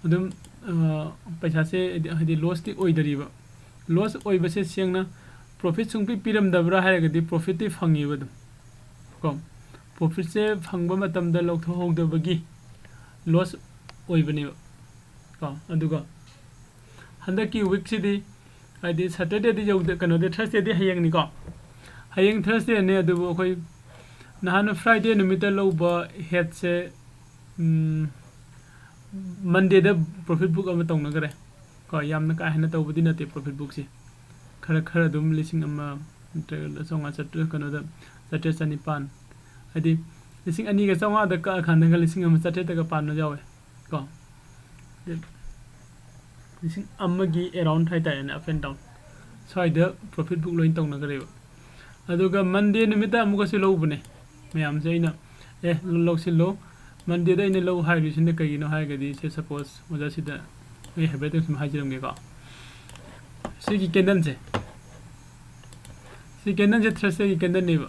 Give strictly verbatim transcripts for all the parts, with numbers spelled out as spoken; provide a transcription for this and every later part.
ꯑꯗꯨꯝ ꯄꯩꯁꯥꯁꯦ ꯍꯥꯏꯗꯤ ꯂꯣꯁꯇꯤ ꯑꯣꯏꯗꯔꯤꯕ꯫ ꯂꯣꯁ ꯑꯣꯏꯕꯁꯦ ꯁꯦꯡꯅ ꯄ꯭ꯔꯣꯐꯤꯠ ꯁꯨꯡꯄꯤ ꯄꯤꯔꯝꯗꯕ꯭ꯔꯥ ꯍꯥꯏꯔꯒꯗꯤ ꯄ꯭ꯔꯣꯐꯤꯠꯇꯤ ꯐꯪꯉꯤꯕ ꯑꯗꯨꯝ ꯀꯣ꯫ ꯄ꯭ꯔꯣꯐꯤꯠꯁꯦ ꯐꯪꯕ ꯃꯇꯝꯗ ꯂꯧꯊꯣꯛꯍꯧꯗꯕꯒꯤ ꯂꯣꯁ ꯑꯣꯏꯕꯅꯦꯕ ꯀꯣ꯫ ꯑꯗꯨꯒ ꯍꯟꯗꯛꯀꯤ ꯋꯤꯛꯁꯤꯗꯤ ꯍꯥꯏꯗꯤ ꯁꯇꯔꯗꯦꯗꯤ ꯌꯧꯗ ꯀꯩꯅꯣꯗꯤ ꯊꯔꯁꯗꯦꯗꯤ ꯍꯌꯦꯡꯅꯤꯀꯣ꯫ ꯍꯌꯦꯡ ꯊꯔꯁꯗꯦꯅꯦ, ꯑꯗꯨꯕꯨ ꯑꯩꯈꯣꯏ ꯅꯍꯥꯟ ꯐ꯭ꯔꯥꯏꯗꯦ ꯅꯨꯃꯤꯠꯇ ꯂꯧꯕ ꯍꯦꯠꯁꯦ ꯃꯟꯗꯦꯗ ꯄ꯭ꯔꯣꯐꯤꯠ ꯕꯨꯛ ꯑꯃ ꯇꯧꯅꯈ꯭ꯔꯦ ꯀꯣ꯫ ꯌꯥꯝꯅ ꯀꯥ ꯍꯦꯟꯅ ꯇꯧꯕꯗꯤ ꯅꯠꯇꯦ ꯄ꯭ꯔꯣꯐꯤꯠ ꯕꯨꯛꯁꯦ, ꯈꯔ ꯈꯔ ꯑꯗꯨꯝ ꯂꯤꯁꯤꯡ ꯑꯃ ꯅꯠꯇ꯭ꯔꯒ ꯆꯥꯝꯃꯉꯥ ꯆꯥꯇ꯭ꯔꯦꯠ ꯀꯩꯅꯣꯗ ꯆꯥꯇ꯭ꯔꯦꯠ ꯆꯅꯤꯄꯥꯟ, ꯍꯥꯏꯗꯤ ꯂꯤꯁꯤꯡ ꯑꯅꯤꯒ ꯆꯥꯝꯃꯉꯥꯗ ꯀꯛꯑꯀꯥꯟꯗꯒ ꯂꯤꯁꯤꯡ ꯑꯃ ꯆꯥꯇ꯭ꯔꯦꯠꯇꯒ ꯄꯥꯟꯕ ꯌꯥꯎꯋꯦ ꯀꯣ꯫ ꯂꯤꯁꯤꯡ ꯑꯃꯒꯤ ꯑꯦꯔꯥꯎꯟ ꯍꯥꯏꯇꯥꯔꯦꯅꯦ, ꯑꯞ ꯑꯦꯟ ꯗꯥꯎꯟ ꯁ꯭ꯋꯥꯏꯗ ꯄ꯭ꯔꯣꯐꯤꯠ ꯕꯨꯛ ꯂꯣꯏ ꯇꯧꯅꯈ꯭ꯔꯦꯕ꯫ ꯑꯗꯨꯒ ꯃꯟꯗꯦ ꯅꯨꯃꯤꯠꯇ ꯑꯃꯨꯛꯀꯁꯨ ꯂꯧꯕꯅꯦ ꯃꯌꯥꯝꯁꯦ ꯑꯩꯅ, "ꯑꯦ, ꯂꯧꯁꯤꯜꯂꯣ"꯫ ꯃꯟꯗꯦꯗ ꯑꯩꯅ ꯂꯧ ꯍꯥꯏꯔꯤꯁꯤꯅ ꯀꯩꯒꯤꯅꯣ ꯍꯥꯏꯔꯒꯗꯤ, ꯁꯦ ꯁꯄꯣꯁ ꯑꯣꯖꯥꯁꯤꯗ ꯑꯩ ꯍꯥꯏꯐꯦꯠꯇꯪ ꯁꯨꯝ ꯍꯥꯏꯖꯔꯝꯒꯦꯀꯣ꯫ ꯁꯤꯒꯤ ꯀꯦꯟꯗꯜꯁꯦ, ꯁꯤ ꯀꯦꯟꯗꯜꯁꯦ ꯊꯔꯁꯗꯦꯒꯤ ꯀꯦꯟꯗꯜꯅꯦꯕ꯫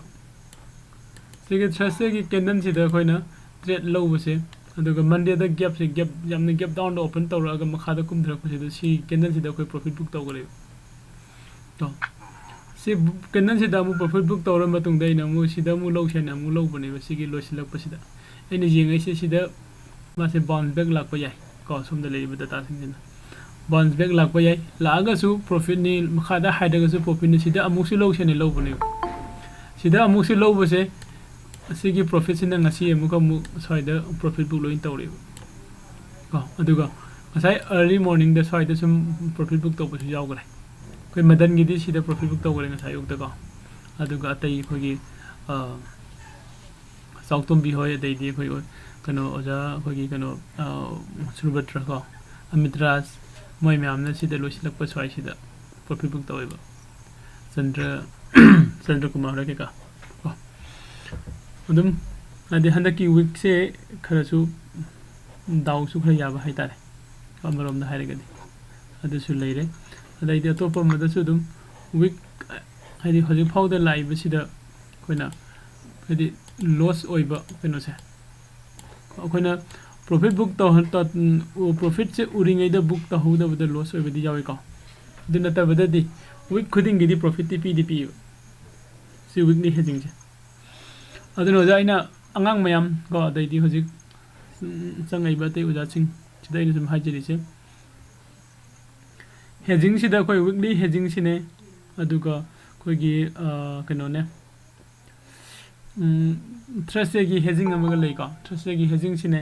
ꯁꯤꯒꯤ ꯊꯔꯁꯗꯦꯒꯤ ꯀꯦꯟꯗꯜꯁꯤꯗ ꯑꯩꯈꯣꯏꯅ ꯇ꯭ꯔꯦꯠ ꯂꯧꯕꯁꯦ, ꯑꯗꯨꯒ ꯃꯟꯗꯦꯗ ꯒꯦꯞꯁꯦ, ꯒꯦꯞ ꯌꯥꯝꯅ ꯒꯦꯞ ꯗꯥꯎꯟꯗ ꯑꯣꯄꯟ ꯇꯧꯔꯛꯑꯒ ꯃꯈꯥꯗ ꯀꯨꯝꯊꯔꯛꯄꯁꯤꯗ ꯁꯤ ꯀꯦꯟꯗꯜꯁꯤꯗ ꯑꯩꯈꯣꯏ ꯄ꯭ꯔꯣꯐꯤꯠ ꯕꯨꯛ ꯇꯧꯈ꯭ꯔꯦꯕ꯫ ꯇꯣ, ꯁꯤ ꯀꯦꯟꯗꯜꯁꯤꯗ ꯑꯃꯨꯛ ꯄ꯭ꯔꯣꯐꯤꯠ ꯕꯨꯛ ꯇꯧꯔ ꯃꯇꯨꯡꯗ ꯑꯩꯅ ꯑꯃꯨꯛ ꯁꯤꯗ ꯑꯃꯨꯛ ꯂꯧꯁꯦꯅ ꯑꯃꯨꯛ ꯂꯧꯕꯅꯦꯕ꯫ ꯁꯤꯒꯤ ꯂꯣꯏꯁꯤꯜꯂꯛꯄꯁꯤꯗ ꯑꯩꯅ ꯌꯦꯡꯉꯛꯏꯁꯦ ꯁꯤꯗ ꯃꯥꯁꯦ ꯕꯥꯎꯟꯁ ꯕꯦꯛ ꯂꯥꯛꯄ ꯌꯥꯏ ꯀꯣ, ꯁꯣꯝꯗ ꯂꯩꯔꯤꯕ ꯗꯇꯥꯁꯤꯡꯁꯤꯅ ꯕꯥꯎꯟꯁ ꯕꯦꯛ ꯂꯥꯛꯄ ꯌꯥꯏ꯫ ꯂꯥꯛꯑꯒꯁꯨ ꯄ꯭ꯔꯣꯐꯤꯠꯅꯤ, ꯃꯈꯥꯗ ꯍꯥꯏꯊꯔꯒꯁꯨ ꯄ꯭ꯔꯣꯐꯤꯠꯅꯤ꯫ ꯁꯤꯗ ꯑꯃꯨꯛꯁꯨ ꯂꯧꯁꯦꯅ ꯂꯧꯕꯅꯦꯕ꯫ ꯁꯤꯗ ꯑꯃꯨꯛꯁꯨ ꯂꯧꯕꯁꯦ ꯑꯁꯤꯒꯤ ꯄ꯭ꯔꯣꯐꯤꯠꯁꯤꯅ ꯉꯁꯤ ꯑꯃꯨꯛꯀ ꯑꯃꯨꯛ ꯁ꯭ꯋꯥꯏꯗ ꯄ꯭ꯔꯣꯐꯤꯠ ꯕꯨꯛ ꯂꯣꯏꯅ ꯇꯧꯔꯦꯕ ꯀꯣ꯫ ꯑꯗꯨꯒ ꯉꯁꯥꯏ ꯑꯥꯔꯂꯤ ꯃꯣꯔꯅꯤꯡꯗ ꯁ꯭ꯋꯥꯏꯗ ꯁꯨꯝ ꯄ꯭ꯔꯣꯐꯤꯠ ꯕꯨꯛ ꯇꯧꯕꯁꯨ ꯌꯥꯎꯈ꯭ꯔꯦ꯫ ꯑꯩꯈꯣꯏ ꯃꯗꯟꯒꯤꯗꯤ ꯁꯤꯗ ꯄ꯭ꯔꯣꯐꯤꯠ ꯕꯨꯛ ꯇꯧꯈ꯭ꯔꯦ ꯉꯁꯥꯏ ꯑꯌꯨꯛꯇꯀꯣ꯫ ꯑꯗꯨꯒ ꯑꯇꯩ ꯑꯩꯈꯣꯏꯒꯤ ꯆꯥꯎꯇꯣꯝꯕꯤ ꯍꯣꯏ, ꯑꯗꯩꯗꯤ ꯑꯩꯈꯣꯏ ꯀꯩꯅꯣ ꯑꯣꯖꯥ ꯑꯩꯈꯣꯏꯒꯤ ꯀꯩꯅꯣ ꯁꯨꯔꯕꯇ꯭ꯔ ꯀꯣ, ꯑꯃꯤꯠ ꯔꯥꯖ, ꯃꯣꯏ ꯃꯌꯥꯝꯅ ꯁꯤꯗ ꯂꯣꯏꯁꯤꯜꯂꯛꯄ ꯁ꯭ꯋꯥꯏꯁꯤꯗ ꯄ꯭ꯔꯣꯐꯤꯠ ꯕꯨꯛ ꯇꯧꯋꯦꯕ꯫ ꯆꯟꯗ꯭ꯔ ꯆꯟꯗ꯭ꯔ ꯀꯨꯃꯥꯔ ꯍꯣꯏ ꯀꯩꯀꯥ ꯀꯣ꯫ ꯑꯗꯨꯝ ꯍꯥꯏꯗꯤ ꯍꯟꯗꯛꯀꯤ ꯋꯤꯛꯁꯦ ꯈꯔꯁꯨ ꯗꯥꯎꯁꯨ ꯈꯔ ꯌꯥꯕ ꯍꯥꯏꯇꯥꯔꯦ, ꯑꯃꯔꯣꯝꯗ ꯍꯥꯏꯔꯒꯗꯤ꯫ ꯑꯗꯨꯁꯨ ꯂꯩꯔꯦ꯫ ꯑꯗꯩꯗꯤ ꯑꯇꯣꯞꯄ ꯑꯃꯗꯁꯨ ꯑꯗꯨꯝ ꯋꯤꯛ ꯍꯥꯏꯗꯤ ꯍꯧꯖꯤꯛ ꯐꯥꯎꯗ ꯂꯥꯛꯏꯕꯁꯤꯗ ꯑꯩꯈꯣꯏꯅ ꯍꯥꯏꯗꯤ ꯂꯣꯁ ꯑꯣꯏꯕ ꯀꯩꯅꯣꯁꯦ, ꯑꯩꯈꯣꯏꯅ ꯄ꯭ꯔꯣꯐꯤꯠ ꯕꯨꯛ ꯇꯧꯍꯟ ꯇꯧ- ꯎ- ꯄ꯭ꯔꯣꯐꯤꯠꯁꯦ ꯎꯔꯤꯉꯩꯗ ꯕꯨꯛ ꯇꯧꯍꯧꯗꯕꯗ ꯂꯣꯁ ꯑꯣꯏꯕꯗꯤ ꯌꯥꯎꯏꯀꯣ꯫ ꯑꯗꯨ ꯅꯠꯇꯕꯗꯗꯤ ꯋꯤꯛ ꯈꯨꯗꯤꯡꯒꯤꯗꯤ ꯄ꯭ꯔꯣꯐꯤꯠꯇꯤ ꯄꯤꯗꯤ ꯄꯤꯌꯦꯕ ꯁꯤ ꯋꯤꯛꯂꯤ ꯍꯦꯖꯤꯡꯁꯦ꯫ ꯑꯗꯨꯅ ꯑꯣꯖꯥ, ꯑꯩꯅ ꯑꯉꯥꯡ ꯃꯌꯥꯝ ꯀꯣ, ꯑꯗꯩꯗꯤ ꯍꯧꯖꯤꯛ ꯎꯝ, ꯆꯪꯉꯛꯏꯕ ꯑꯇꯩ ꯑꯣꯖꯥꯁꯤꯡ ꯁꯤꯗ ꯑꯩꯅ ꯁꯨꯝ ꯍꯥꯏꯖꯔꯤꯁꯦ, ꯍꯦꯖꯤꯡꯁꯤꯗ ꯑꯩꯈꯣꯏ ꯋꯤꯛꯂꯤ ꯍꯦꯖꯤꯡꯁꯤꯅꯦ, ꯑꯗꯨꯒ ꯑꯩꯈꯣꯏꯒꯤ ꯑ, ꯀꯩꯅꯣꯅꯦ, ꯊ꯭ꯔꯁꯗꯦꯒꯤ ꯍꯦꯖꯤꯡ ꯑꯃꯒ ꯂꯩꯀꯣ꯫ ꯊ꯭ꯔꯁꯗꯦꯒꯤ ꯍꯦꯖꯤꯡꯁꯤꯅꯦ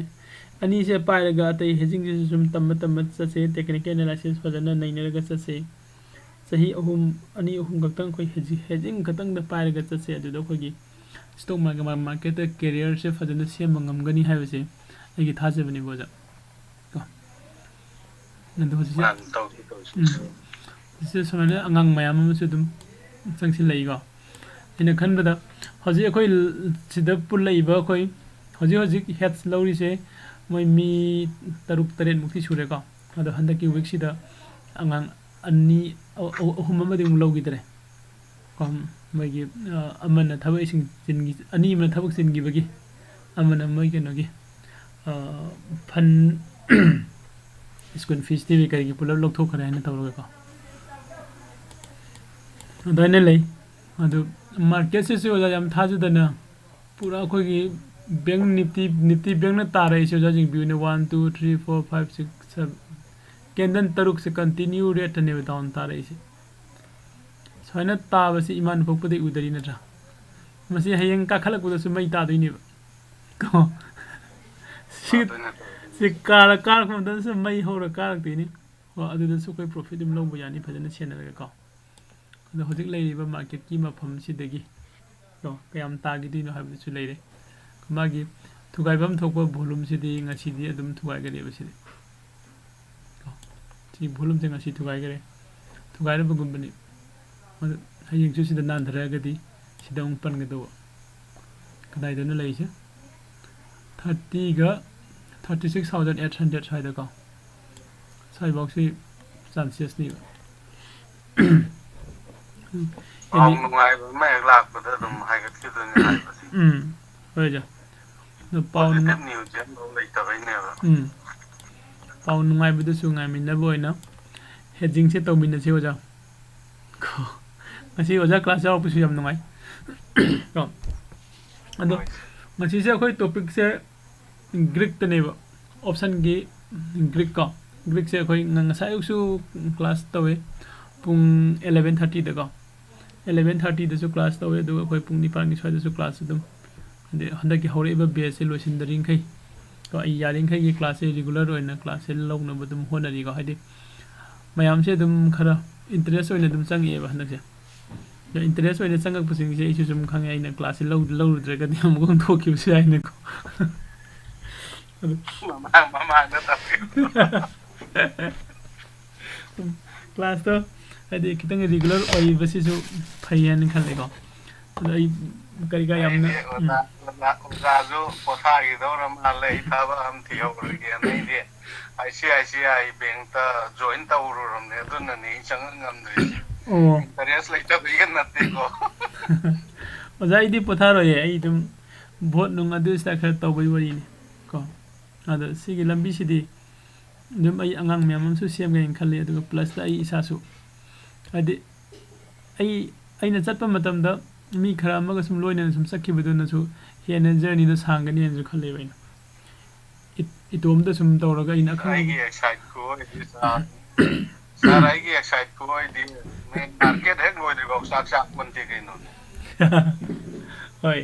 ꯑꯅꯤꯁꯦ ꯄꯥꯏꯔꯒ ꯑꯇꯩ ꯍꯦꯖꯤꯡꯁꯤꯁꯨ ꯁꯨꯝ ꯇꯝꯕ ꯇꯝꯕ ꯆꯠꯁꯦ, ꯇꯦꯛꯅꯤꯀꯦꯜ ꯑꯦꯅꯥꯂꯥꯏꯁꯤꯁ ꯐꯖꯅ ꯅꯩꯅꯔꯒ ꯆꯠꯁꯦ꯫ ꯆꯍꯤ ꯑꯍꯨꯝ, ꯑꯅꯤ ꯑꯍꯨꯝ ꯈꯛꯇꯪ ꯑꯩꯈꯣꯏ ꯍꯦꯖꯤ- ꯍꯦꯖꯤꯡ ꯈꯛꯇꯪꯗ ꯄꯥꯏꯔꯒ ꯆꯠꯁꯦ꯫ ꯑꯗꯨꯗ ꯑꯩꯈꯣꯏꯒꯤ ꯁ꯭ꯇꯣꯛ ꯃꯥꯔꯀꯦꯠ ꯃꯥꯔꯀꯦꯠꯇ ꯀꯦꯔꯤꯌꯔꯁꯦ ꯐꯖꯅ ꯁꯦꯝꯕ ꯉꯝꯒꯅꯤ ꯍꯥꯏꯕꯁꯦ ꯑꯩꯒꯤ ꯊꯥꯖꯕꯅꯤꯀꯣ ꯑꯣꯖꯥ꯫ ꯀꯣ꯫ ꯑꯗꯣ ꯍꯧꯖꯤꯛꯁꯦ ꯃꯥꯅꯤ, ꯇꯧꯁꯤ, ꯇꯧꯁꯤ꯫ ꯎꯝ꯫ ꯁꯤꯗ ꯁꯨꯃꯥꯏꯅ ꯑꯉꯥꯡ ꯃꯌꯥꯝ ꯑꯃꯁꯨ ꯑꯗꯨꯝ ꯆꯪꯁꯤꯜꯂꯛꯏꯀꯣ꯫ ꯑꯩꯅ ꯈꯟꯕꯗ ꯍꯧꯖꯤꯛ ꯑꯩꯈꯣꯏ ꯁꯤꯗ ꯄꯨꯜꯂꯛꯏꯕ ꯑꯩꯈꯣꯏ ꯍꯧꯖꯤꯛ ꯍꯧꯖꯤꯛ ꯍꯦꯗꯁ ꯂꯧꯔꯤꯁꯦ ꯃꯣꯏ ꯃꯤ ꯇꯔꯨꯛ ꯇꯔꯦꯠꯃꯨꯛꯇꯤ ꯁꯨꯔꯦꯀꯣ꯫ ꯑꯗꯣ ꯍꯟꯗꯛꯀꯤ ꯋꯤꯛꯁꯤꯗ ꯑꯉꯥꯡ ꯑꯅꯤ, ꯑ-, ꯑ-, ꯑꯍꯨꯝ ꯑꯃꯗꯤ ꯑꯃꯨꯛ ꯂꯧꯈꯤꯗ꯭ꯔꯦ꯫ ꯀꯣ, ꯃꯣꯏꯒꯤ, ꯑ, ꯑꯃꯅ ꯊꯕꯛ ꯏꯁꯤꯡ ꯆꯤꯟꯈꯤ-, ꯑꯅꯤ ꯑꯃꯅ ꯊꯕꯛ ꯆꯤꯟꯈꯤꯕꯒꯤ, ꯑꯃꯅ ꯃꯣꯏ ꯀꯩꯅꯣꯒꯤ, ꯑ, ꯐꯟ, ꯁ꯭ꯀꯨꯜ ꯐꯤꯁ ꯊꯤꯕꯒꯤ ꯀꯔꯤꯒꯤ ꯄꯨꯂꯞ ꯂꯧꯊꯣꯛꯈ꯭ꯔꯦ ꯍꯥꯏꯅ ꯇꯧꯔꯒꯀꯣ꯫ ꯑꯗꯨꯃꯥꯏꯅ ꯂꯩ꯫ ꯑꯗꯨ ꯃꯥꯔꯀꯦꯠꯁꯤꯁꯨ ꯑꯣꯖꯥ ꯌꯥꯝ ꯊꯥꯖꯗꯅ ꯄꯨꯔꯥ ꯑꯩꯈꯣꯏꯒꯤ ꯕꯦꯡ ꯅꯤꯐꯇꯤ, ꯅꯤꯐꯇꯤ ꯕꯦꯡꯅ ꯇꯥꯔꯛꯏꯁꯦ ꯑꯣꯖꯥꯁꯤꯡ ꯚ꯭ꯌꯨꯅ one, two, three, four, five, six, seven, candle ꯇꯔꯨꯛꯁꯦ ꯀꯟꯇꯤꯅ꯭ꯌꯨ ꯔꯦꯠꯇꯅꯦꯕ ꯗꯥꯎꯟ ꯇꯥꯔꯛꯏꯁꯦ꯫ ꯁꯨꯃꯥꯏꯅ ꯇꯥꯕꯁꯤ ꯏꯃꯥꯅ ꯄꯣꯛꯄꯗꯒꯤ ꯎꯗꯔꯤ ꯅꯠꯇ꯭ꯔꯥ? ꯃꯁꯤ ꯍꯌꯦꯡ ꯀꯥꯈꯠꯂꯛꯄꯗꯁꯨ ꯃꯩ ꯇꯥꯗꯣꯏꯅꯦꯕ꯫ ꯀꯣ? ꯁꯤ, ꯇꯥꯗꯣꯏꯅꯦ, ꯇꯥꯗꯣꯏꯅꯦ꯫ ꯁꯤ ꯀꯥꯔ-, ꯀꯥꯔꯛꯄ ꯃꯇꯝꯗꯁꯨ ꯃꯩ ꯍꯧꯔ ꯀꯥꯔꯛꯇꯣꯏꯅꯤ꯫ ꯀꯣ? ꯑꯗꯨꯗꯁꯨ ꯑꯩꯈꯣꯏ ꯄ꯭ꯔꯣꯐꯤꯠ ꯑꯗꯨꯝ ꯂꯧꯕ ꯌꯥꯅꯤ ꯐꯖꯅ ꯁꯦꯟꯅꯔꯒꯀꯣ꯫ ꯑꯗꯣ ꯍꯧꯖꯤꯛ ꯂꯩꯔꯤꯕ ꯃꯥꯔꯀꯦꯠꯀꯤ ꯃꯐꯝꯁꯤꯗꯒꯤ ꯀꯣ, ꯀꯌꯥꯝ ꯇꯥꯈꯤꯗꯣꯏꯅꯣ ꯍꯥꯏꯕꯗꯨꯁꯨ ꯂꯩꯔꯦ꯫ ꯃꯥꯒꯤ ꯊꯨꯒꯥꯏꯐꯝ ꯊꯣꯛꯄ ꯚꯣꯂꯨꯝꯁꯤꯗꯤ ꯉꯁꯤꯗꯤ ꯑꯗꯨꯝ ꯊꯨꯒꯥꯏꯒꯅꯦꯕ ꯁꯤꯗꯤ꯫ ꯀꯣ, ꯁꯤ ꯚꯣꯂꯨꯝꯁꯦ ꯉꯁꯤ ꯊꯨꯒꯥꯏꯈꯔꯦ, ꯊꯨꯒꯥꯏꯔꯕꯒꯨꯝꯕꯅꯤ꯫ ꯑꯗꯨ ꯍꯌꯦꯡꯁꯨ ꯁꯤꯗ ꯅꯥꯟꯊꯔꯛꯑꯒꯗꯤ ꯁꯤꯗ ꯑꯃꯨꯛ ꯄꯟꯒꯗꯧꯕ꯫ ꯀꯗꯥꯏꯗꯅꯣ ꯂꯩꯔꯤꯁꯦ? Thirtyꯒ thirty six thousand eight hundred ꯁ꯭ꯋꯥꯏꯗꯀꯣ, ꯁ꯭ꯋꯥꯏꯐꯥꯎꯁꯤ ꯆꯥꯟꯁꯦꯁꯅꯦꯕ꯫ ꯄꯥꯎ ꯅꯨꯡꯉꯥꯏꯕ ꯑꯃ ꯍꯦꯛ ꯂꯥꯛꯄꯗ ꯑꯗꯨꯝ ꯍꯥꯏꯒꯠꯈꯤꯗꯣꯏꯅꯦ ꯍꯥꯏꯕꯁꯦ꯫ ꯎꯝ, ꯍꯣꯏ ꯑꯣꯖꯥ꯫ ꯑꯗꯣ ꯄꯥꯎ ꯅꯨꯡꯉꯥꯏ- Positive news ꯑꯃꯐꯥꯎ ꯂꯩꯇꯕꯩꯅꯦꯕ꯫ ꯎꯝ꯫ ꯄꯥꯎ ꯅꯨꯡꯉꯥꯏꯕꯗꯨꯁꯨ ꯉꯥꯏꯃꯤꯟꯅꯕ ꯑꯣꯏꯅ headingꯁꯦ ꯇꯧꯃꯤꯟꯅꯁꯤ ꯑꯣꯖꯥ꯫ ꯀꯣ, ꯉꯁꯤ ꯑꯣꯖꯥ class ꯌꯥꯎꯔꯛꯄꯁꯨ ꯌꯥꯝ ꯅꯨꯡꯉꯥꯏ꯫ ꯀꯣ꯫ ꯑꯗꯣ ꯍꯣꯏ꯫ ꯉꯁꯤꯁꯦ ꯑꯩꯈꯣꯏ topicꯁꯦ Greekꯇꯅꯦꯕ, optionꯒꯤ Greek ꯀꯣ꯫ Greekꯁꯦ ꯑꯩꯈꯣꯏ ꯉ-, ꯉꯁꯥꯏ ꯑꯌꯨꯛꯁꯨ class ꯇꯧꯋꯦ, ꯄꯨꯡ eleven thirtyꯗꯀꯣ꯫ Eleven thirtyꯗꯁꯨ class ꯇꯧꯋꯦ, ꯑꯗꯨꯒ ꯑꯩꯈꯣꯏ ꯄꯨꯡ ꯅꯤꯄꯥꯟꯒꯤ ꯁ꯭ꯋꯥꯏꯗꯁꯨ class ꯑꯗꯨꯝ, ꯍꯥꯏꯗꯤ ꯍꯟꯗꯛꯀꯤ ꯍꯧꯔꯛꯏꯕ batchꯁꯦ ꯂꯣꯏꯁꯤꯟꯗ꯭ꯔꯤꯈꯩ ꯀꯣ, ꯑꯩ ꯌꯥꯔꯤꯈꯩꯒꯤ classꯁꯦ regular ꯑꯣꯏꯅ classꯁꯦ ꯂꯧꯅꯕ ꯑꯗꯨꯝ ꯍꯣꯠꯅꯔꯤꯀꯣ꯫ ꯍꯥꯏꯗꯤ ꯃꯌꯥꯝꯁꯦ ꯑꯗꯨꯝ ꯈꯔ interest ꯑꯣꯏꯅ ꯑꯗꯨꯝ ꯆꯪꯉꯛꯑꯦꯕ ꯍꯟꯗꯛꯁꯦ꯫ ꯑꯗꯣ interest ꯑꯣꯏꯅ ꯆꯪꯉꯛꯄꯁꯤꯡꯁꯦ ꯑꯩꯁꯨ ꯁꯨꯝ ꯈꯪꯉꯦ, ꯑꯩꯅ classꯁꯦ ꯂꯧ-, ꯂꯧꯔꯨꯗ꯭ꯔꯒꯗꯤ ꯑꯃꯨꯛ ꯑꯣꯟꯊꯣꯛꯈꯤꯕꯁꯨ ꯌꯥꯏꯅꯀꯣ꯫ ꯑꯗꯨ ꯃꯃꯥꯡ ꯃꯃꯥꯡꯗ ꯇꯧꯈꯤꯕꯗꯣ꯫ Classꯇꯣ ꯍꯥꯏꯗꯤ ꯈꯤꯇꯪ regular ꯑꯣꯏꯕꯁꯤꯁꯨ ꯐꯩ ꯍꯥꯏꯅ ꯈꯜꯂꯦꯀꯣ꯫ ꯑꯗꯣ ꯑꯩ ꯀꯔꯤ ꯀꯔꯤ ꯌꯥꯝꯅ, ꯑꯩꯗꯤ ꯎꯝ꯫ ꯑꯣꯖꯥ, ꯑꯣꯖꯥ, ꯑꯣꯖꯥꯁꯨ ꯄꯣꯊꯥꯈꯤꯗꯧꯔ ꯃꯥꯜꯂꯦ, ꯑꯩ ꯊꯕꯛ ꯑꯃ ꯊꯤꯍꯧꯔꯒꯦꯅ꯫ ꯑꯩꯗꯤ ICICI bankꯇ join ꯇꯧꯔꯨꯔꯕꯅꯦ, ꯑꯗꯨꯅꯅꯦ ꯑꯩ ꯆꯪꯉꯛ ꯉꯝꯗ꯭ꯔꯤꯁꯦ꯫ ꯑꯣ꯫ Interest ꯂꯩꯇꯕꯒꯤ ꯅꯠꯇꯦꯀꯣ꯫ ꯑꯣꯖꯥ, ꯑꯩꯗꯤ ꯄꯣꯊꯥꯔꯣꯏꯌꯦ, ꯑꯩ ꯑꯗꯨꯝ vote ꯅꯨꯡ ꯑꯗꯨ ꯁꯤꯗ ꯈꯔ ꯇꯧꯕꯩ ꯋꯥꯔꯤꯅꯤ ꯀꯣ꯫ ꯑꯗꯣ ꯁꯤꯒꯤ ꯂꯝꯕꯤꯁꯤꯗꯤ ꯑꯗꯨꯝ ꯑꯩ ꯑꯉꯥꯡ ꯃꯌꯥꯝ ꯑꯃꯁꯨ ꯁꯦꯝꯒꯦꯅ ꯈꯜꯂꯤ, ꯑꯗꯨꯒ plusꯇ ꯑꯩ ꯏꯁꯥꯁꯨ, ꯍꯥꯏꯗꯤ ꯑꯩ, ꯑꯩꯅ ꯆꯠꯄ ꯃꯇꯝꯗ ꯃꯤ ꯈꯔ ꯑꯃꯒ ꯁꯨꯝ ꯂꯣꯏꯅꯅ ꯁꯨꯝ ꯆꯠꯈꯤꯕꯗꯨꯅꯁꯨ ꯍꯦꯟꯅ journeyꯗꯣ ꯁꯥꯡꯒꯅꯤ ꯍꯥꯏꯅꯁꯨ ꯈꯜꯂꯦꯕ ꯑꯩꯅ꯫ ꯏꯠ-, ꯏꯇꯣꯝꯇ ꯁꯨꯝ ꯇꯧꯔꯒ ꯑꯩꯅ ꯑꯈꯪꯕ ꯑꯩꯒꯤ excite ꯈꯨꯑꯣꯏꯗꯤ ꯁꯥꯔ, ꯁꯥꯔ, ꯑꯩꯒꯤ excite ꯈꯨꯑꯣꯏꯗꯤ main market ꯍꯦꯛ ꯂꯣꯏꯗ꯭ꯔꯤꯐꯥꯎ ꯆꯥꯛ ꯆꯥꯄꯣꯟꯇꯦ ꯀꯩꯅꯣꯅꯦ꯫ ꯍꯣꯏ꯫